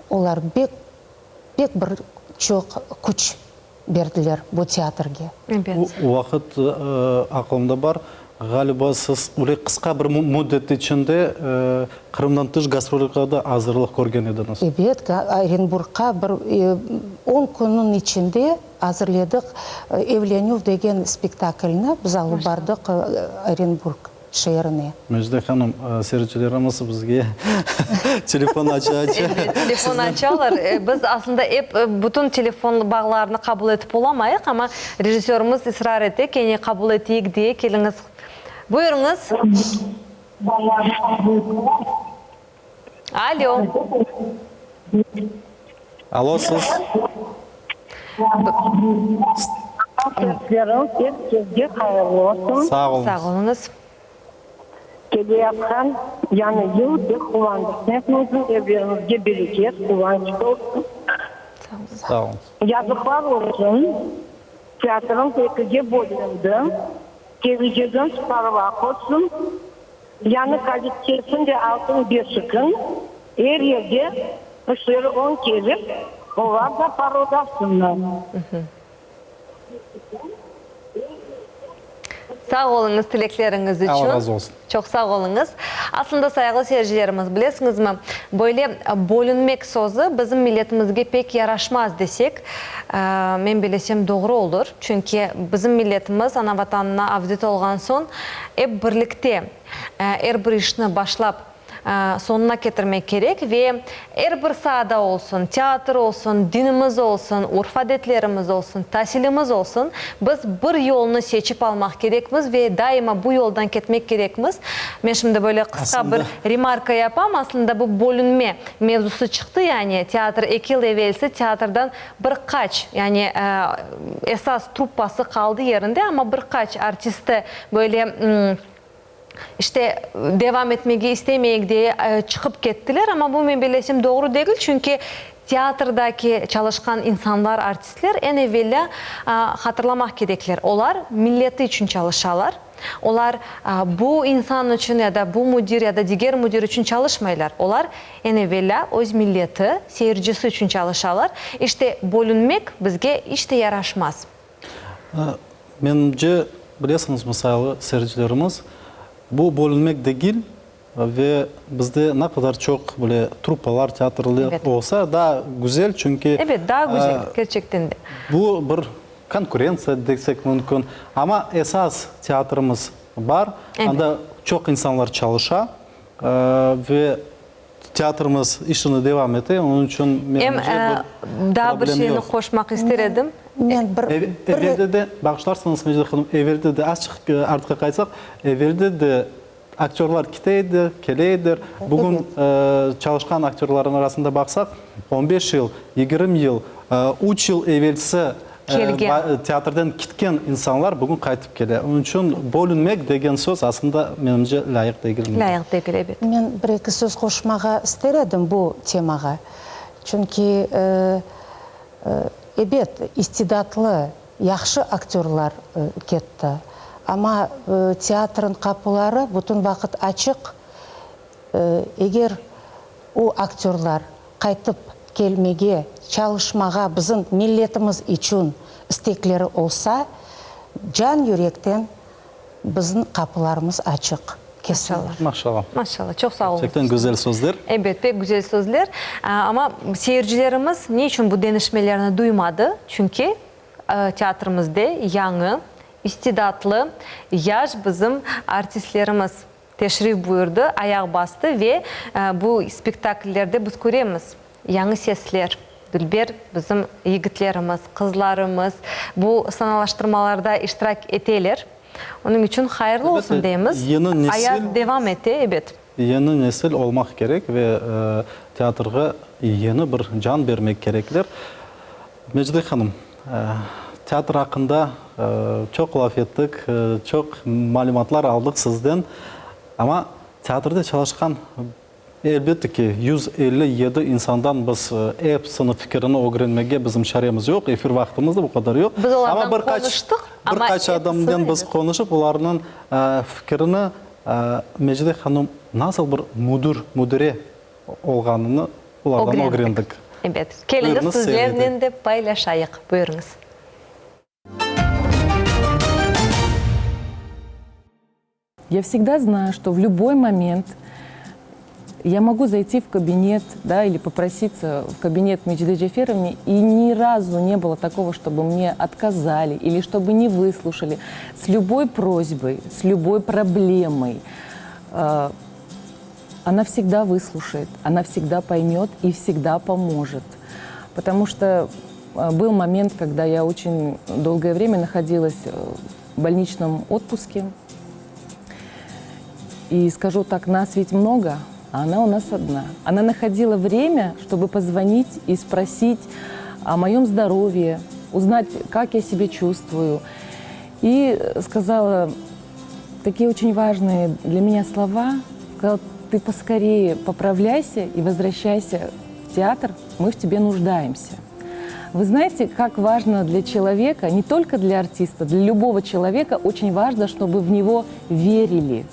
olar bek Pek bir çoq küç berdiler bu teatrge. O vaqıt aqılımda bar, ğaliba siz öyle qısqa bir müddet içinde Qırımdan tış gastrollerge de azırlıq körgen ediñiz. Ebet, Orenburgqa bir on künniñ içinde azırledik Evlenüv degen spektaklni biz alıp bardıq Orenburg. Şeerine. Mecide hanım, seyircilerimiz bizge telefon aça-aça. Elbet, telefon açalar. Biz aslında ep bütün telefon bağlarını qabul etip olamayıq, amma rejissörımız israr ete, kene qabul eteyik diye. Keliñiz, buyurıñız. Alo. Alo, siz. Seslerim er kesge hayırlı olsun. Sağ oluñız. Sağ oluñız. Keleyatqan yañı yıl pek quvandırsın epimizni, evlerimizge bereket, quvanç olsun. Sağ oluñız. Yazıqlar olsun, teatrımız ekige bölündi, kelecegimiz parlaq olsun. Yañı kollektivniñ de altın beşigiñ er yerde işleri oñ kelip, olar da parıldasınlar. Sağ oluñız tilekleriñiz içün. Alla razı olsun. Çoq sağ oluñız. Aslında, sayğılı seyircilerimiz, bilesiñizmi, böyle bölünmek sözü bizim milletimizge pek yaraşmaz desek, men bilesem, doğru olur. Çünki bizim milletimiz ana-Vatanına avdet olğan soñ, ep birlikte er bir işni başlap soñuna ketirmek kerek ve er bir saada olsun, teatr olsun, dinimiz olsun, urf-adetlerimiz olsun, tasilimiz olsun, biz bir yolnı seçip almaq kerekmiz ve daima bu yoldan ketmek kerekmiz. Men şimdi böyle qısqa bir remarka yapam, aslında bu bölünme mevzusı çıqtı, yani teatr eki yıl evelsi teatrdan Bir qaç, yani esas truppası qaldı yerinde, amma bir qaç artisti böyle, işte, devam etmege istemeyik deye çıqıp kettiler. Amma bu, men bellesem, doğru degil, çünki teatrdaki çalışqan insanlar, artistler eñ evelâ hatırlamaq kerekler, olar milleti içün çalışalar. Olar bu insan içün ya da bu müdir ya da diger müdir içün çalışmaylar. Olar, eñ evelâ, öz milleti, seyircisi içün çalışalar. İşte, bölünmek bizge iç te yaraşmaz. Menimce, bilesiñizmi, sayılı seyircilerimiz, bu bölünmek degil ve bizde ne qadar çoq böyle truppalar, teatrler olsa, daa güzel, çünki. Ebet, daa güzel, kerçekten de. Bu bir Konkurentsiya desek mümkün. Amma esas teatrımız bar, anda çoq insanlar çalışa ve teatrımız işini devam ete, onıñ içün menimce bir Em daa bir problem şeyni yoq. qoşmaq ister edim. Men bir Evelde de, bağışlarsıñız, Mecide hanım, evelde de, azçıq artqa qaytsaq, evelde de aktörlar kete edi, kele ediler. Bugün çalışqan aktörlarnıñ arasında baqsaq, on beş yıl, 20 yıl, üç yıl evelsi teatrden kitken insanlar bugün qaytıp kele. Onıñ içün bölünmek degen söz aslında, menimce, lâyıq degil. Lâyıq degil, ebet. Men bir-eki söz qoşmağa ister edim bu temağa. Çünki, ebet, istidatlı, yahşı aktörlar ketti. Amma teatrın qapuları bütün vaqıt açıq. Eger o aktörlar qaytıp kelmege, çalışmağa bizim milletimiz içün istekleri olsa, can yürekten bizim qapılarımız açıq. Kesinler. Maşallah. Maşallah. Çoq sağ oluñız. Gerçekten güzel sözler. Ebet, pek güzel sözler. Amma seyircilerimiz ne içün bu deñişmelerni duymadı? Çünki teatrimizde yañı, istidatlı, yaş bizim artistlerimiz teşrif buyurdı, ayaq bastı ve bu spektakllerde biz köremiz yañı sesler, dülber bizim yigitlerimiz, qızlarımız bu sanalaştırmalarda iştirak eteler. Onıñ içün hayırlı olsun deymiz. Ayat devam ete, ebet. Yeñi nesil olmaq kerek ve teatrğa yeñi bir can bermek kerekler. Mecide hanım, teatr aqqında çoq laf ettik, çoq malümatlar aldıq sizden. Amma teatrde çalışqan, elbette ki, 157 insandan biz episiniñ fikirini ögrenmege bizim çaremiz yoq, efir vaqtımız da bu qadar yoq. Biz olardan qonuştıq, amma bir qaç adamnen biz qonuşıp, olarnıñ fikirini Mecide hanım nasıl bir müdir, müdire olğanını olardan ögrendik. Ebet. Keliñiz, sizlernen de paylaşayıq. Buyurıñız. Я всегда знаю, что в любой момент я могу зайти в кабинет, да, или попроситься в кабинет Меджиде Джаферовне, и ни разу не было такого, чтобы мне отказали или чтобы не выслушали. С любой просьбой, с любой проблемой. Э, она всегда выслушает, она всегда поймет и всегда поможет. Потому что э, был момент, когда я очень долгое время находилась э, в больничном отпуске. И скажу так, нас ведь много, а она у нас одна. Она находила время, чтобы позвонить и спросить о моем здоровье, узнать, как я себя чувствую. И сказала такие очень важные для меня слова. Сказала, ты поскорее поправляйся и возвращайся в театр, мы в тебе нуждаемся. Вы знаете, как важно для человека, не только для артиста, для любого человека очень важно, чтобы в него верили,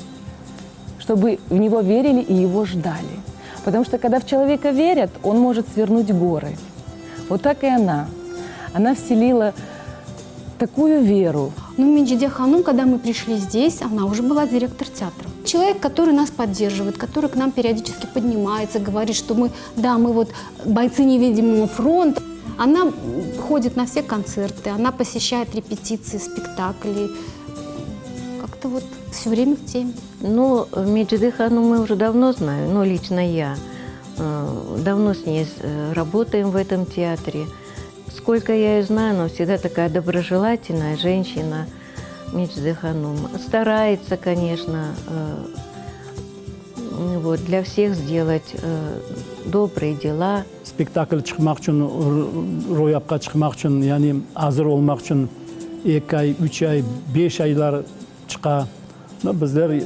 чтобы в него верили и его ждали. Потому что когда в человека верят, он может свернуть горы. Вот так и она. Она вселила такую веру. Ну, Меджиде Ханум, когда мы пришли здесь, она уже была директор театра. Человек, который нас поддерживает, который к нам периодически поднимается, говорит, что мы, да, мы вот бойцы невидимого фронта. Она ходит на все концерты, она посещает репетиции, спектакли. Как-то вот все время в теме. Ну, Меджиде Ханум мы уже давно знаем, ну, лично я. Э, давно с ней э, работаем в этом театре. Сколько я ее знаю, она всегда такая доброжелательная женщина, Меджиде Ханум. Старается, конечно, э, вот, для всех сделать добрые дела. Spektakl çıqmaq içün, royapqa çıqmaq içün, yani azır olmaq içün eki ay, üç ay, beş aylar çıqa. Bizler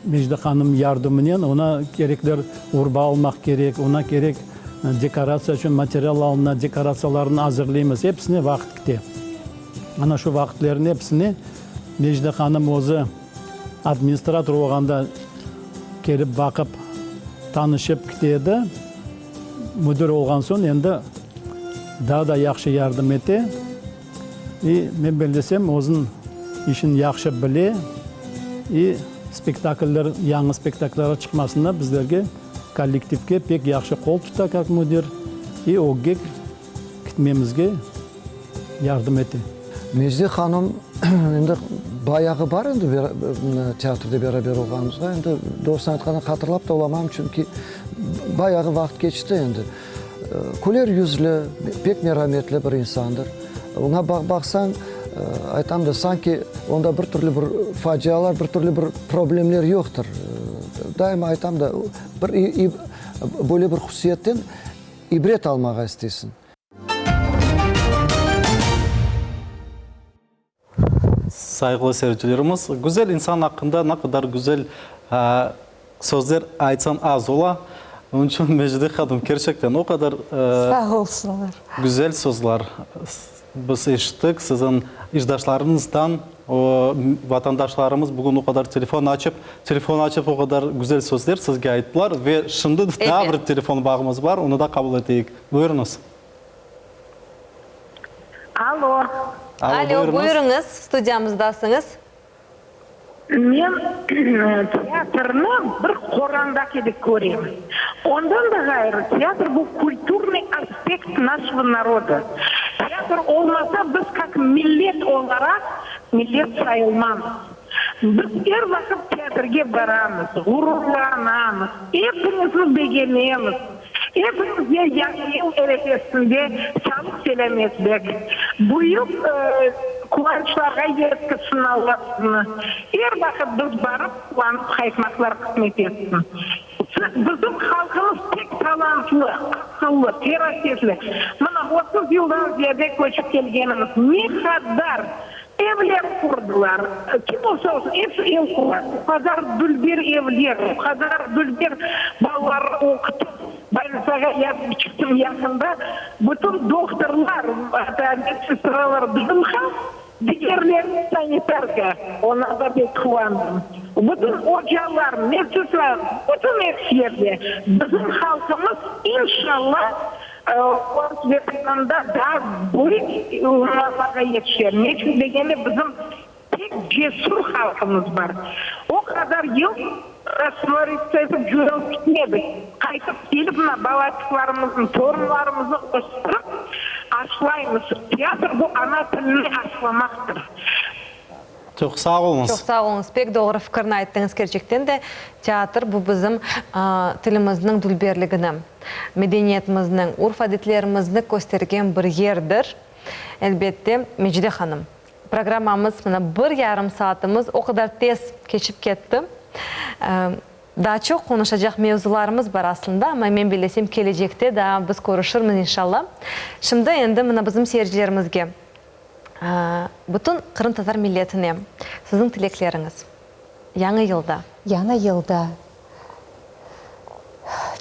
Mecide hanım yardımınen oña kerekler urba almaq kerek, oña kerek dekoratsiya içün material alına, dekoratsiyalarnı azırlıymız. Episine vaqıt kete. Ana şu vaqıtlerniñ episine Mecide hanım özü administrator olğanda kelip baqıp, tanışıp kite edi. Müdir olğan soñ endi daa da yahşı yardım ete. İ, men bellesem, özüniñ işini yahşı bile i spektakller, yañı spektakller çıqmasında bizlerge, kollektivge pek yahşı qol tuta kak müdir i ögge kitmemizge yardım ete. Mecdi hanım endi bayağı bar endi teatrde beraber olğanımızğa, endi doğrusını aytqanda hatırlap da olamam, çünki bayağı vaqıt keçti endi. Küler yüzlü, pek merametli bir insandır. Oña baqsañ, aytam da, sanki onda bir türlü bir facialar, bir türlü bir problemler yoqtır. Daima aytam da, bir böyle bir hususiyetten ibret almağa isteysiñ. Sayğılı seyircilerimiz, güzel insan aqqında ne qadar güzel sözler aytsañ az ola. Onıñ içün Mecide hanım, kerçekten o qadar Sağ olsunlar. güzel sözler biz eşittik siziñ. İşdaşlarıñızdan, o, vatandaşlarımız bugün o qadar telefon açıp, telefon açıp o qadar güzel sözler sizge ayttılar ve şimdi daa bir telefon bağımız bar, onı da qabul eteyik. Buyurıñız. Alo. Alo, buyurıñız, studiyamızdasıñız. Men teatrnı bir qoranda kibi körem. Ondan da ğayrı, teatr bu kulturnıy aspekt naşego naroda. Teatr olmasa, biz kak millet olaraq millet sayılmamız. Biz er vaqıt teatrge baramız, ğururlanamız, epiñizni begenemiz. Epiñizge Yañı yıl erefesinde sağlıq-selâmetlik, büyük quvançlarğa yetkizsin Alla sizni. Er vaqıt biz barıp, quvanıp qaytmaqlar qısmet etsin. Bizim halqımız pek talantlı, aqıllı, ferasetli. Mına, 30 yıldan ziyade köçip kelgenimiz ne qadar evler qurdılar, kim olsa olsun, episi ev qura. O qadar dülber evler, o qadar dülber balalarnı oqutıp, bolnitsağa yatıp çıqtım yaqında, bütün doktorlar, medsestralar bizim halq, digerleri sanitarka, oña da pek quvandım. Bütün ocalar, medsestralar, bütün episi yerde bizim halqımız, inşallah, Öz Vetanında daa büyük unvanlarğa yetişer. Ne içün degende, bizim pek cesür halqımız bar. O qadar yıl rastvoritsya etip coyulıp ketmedik. Qaytıp kelip, mına, balaçıqlarımıznı, torunlarımıznı östürip aşlaymız. Teatr bu ana tilini aşlamaqtır. Çoq sağ oluñız. Çoq sağ oluñız. Pek doğru fikirni ayttıñız. Kerçekten de, teatr bu bizim tilimizniñ dülberligini, medeniyetimizniñ, urf-adetlerimizni köstergen bir yerdir. Elbette, Mecide hanım, programmamız, mına, bir yarım saatimiz o qadar tez keçip ketti. Daa çoq qonuşacaq mevzularımız bar aslında, amma men bellesem, kelecekte daa biz körüşirmiz, inşalla. Şimdi endi, mına, bizim seyircilerimizge. Bütün qırımtatar milletine siziñ tilekleriñiz Yañı yılda. Yañı yılda,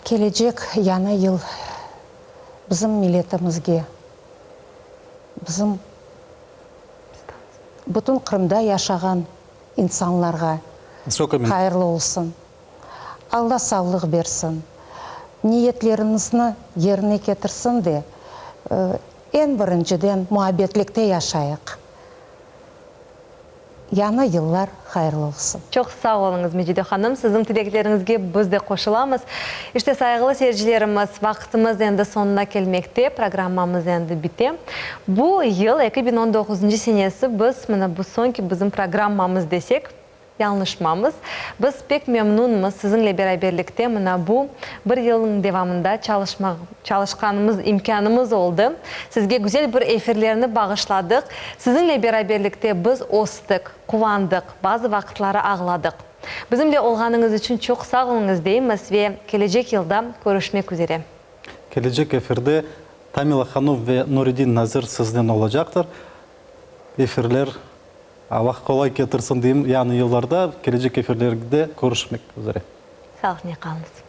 kelecek Yañı yıl bizim milletimizge, bizim bütün Qırımda yaşağan insanlarğa hayırlı olsun. Alla sağlıq bersin, niyetleriñizni yerine ketirsin de, Eñ birinciden muabbetlikte yaşayıq. Yañı yıllar hayırlı olsun. Çoq sağ oluñız, Mecide hanım, siziñ tilekleriñizge biz de qoşulamız. İşte, sayğılı seyircilerimiz, vaqıtımız endi soñuna kelmekte, programmamız endi bite. Bu yıl, 2019-ncı senesi, biz, mına bu soñki bizim programmamız desek, Yañlışmamız. Biz pek memnunmız siziñle beraberlikte mına bu bir yılnıñ devamında çalışmaq, çalışqanımız imkânımız oldı. Sizge güzel bir efirlerni bağışladıq. Siziñle beraberlikte biz östik, quvandıq, bazı vaqıtları ağladıq. Bizimle olğanıñız içün çoq sağ oluñız deymiz ve kelecek yılda körüşmek üzere. Kelecek efirde Tamila hanum ve Nuredin Nazir siznen olacaqtır. Efirler Allah qolay ketirsin deyim, yañı yıllarda, kelecek efirlerde körüşmek üzere. Sağlıqnen qalıñız.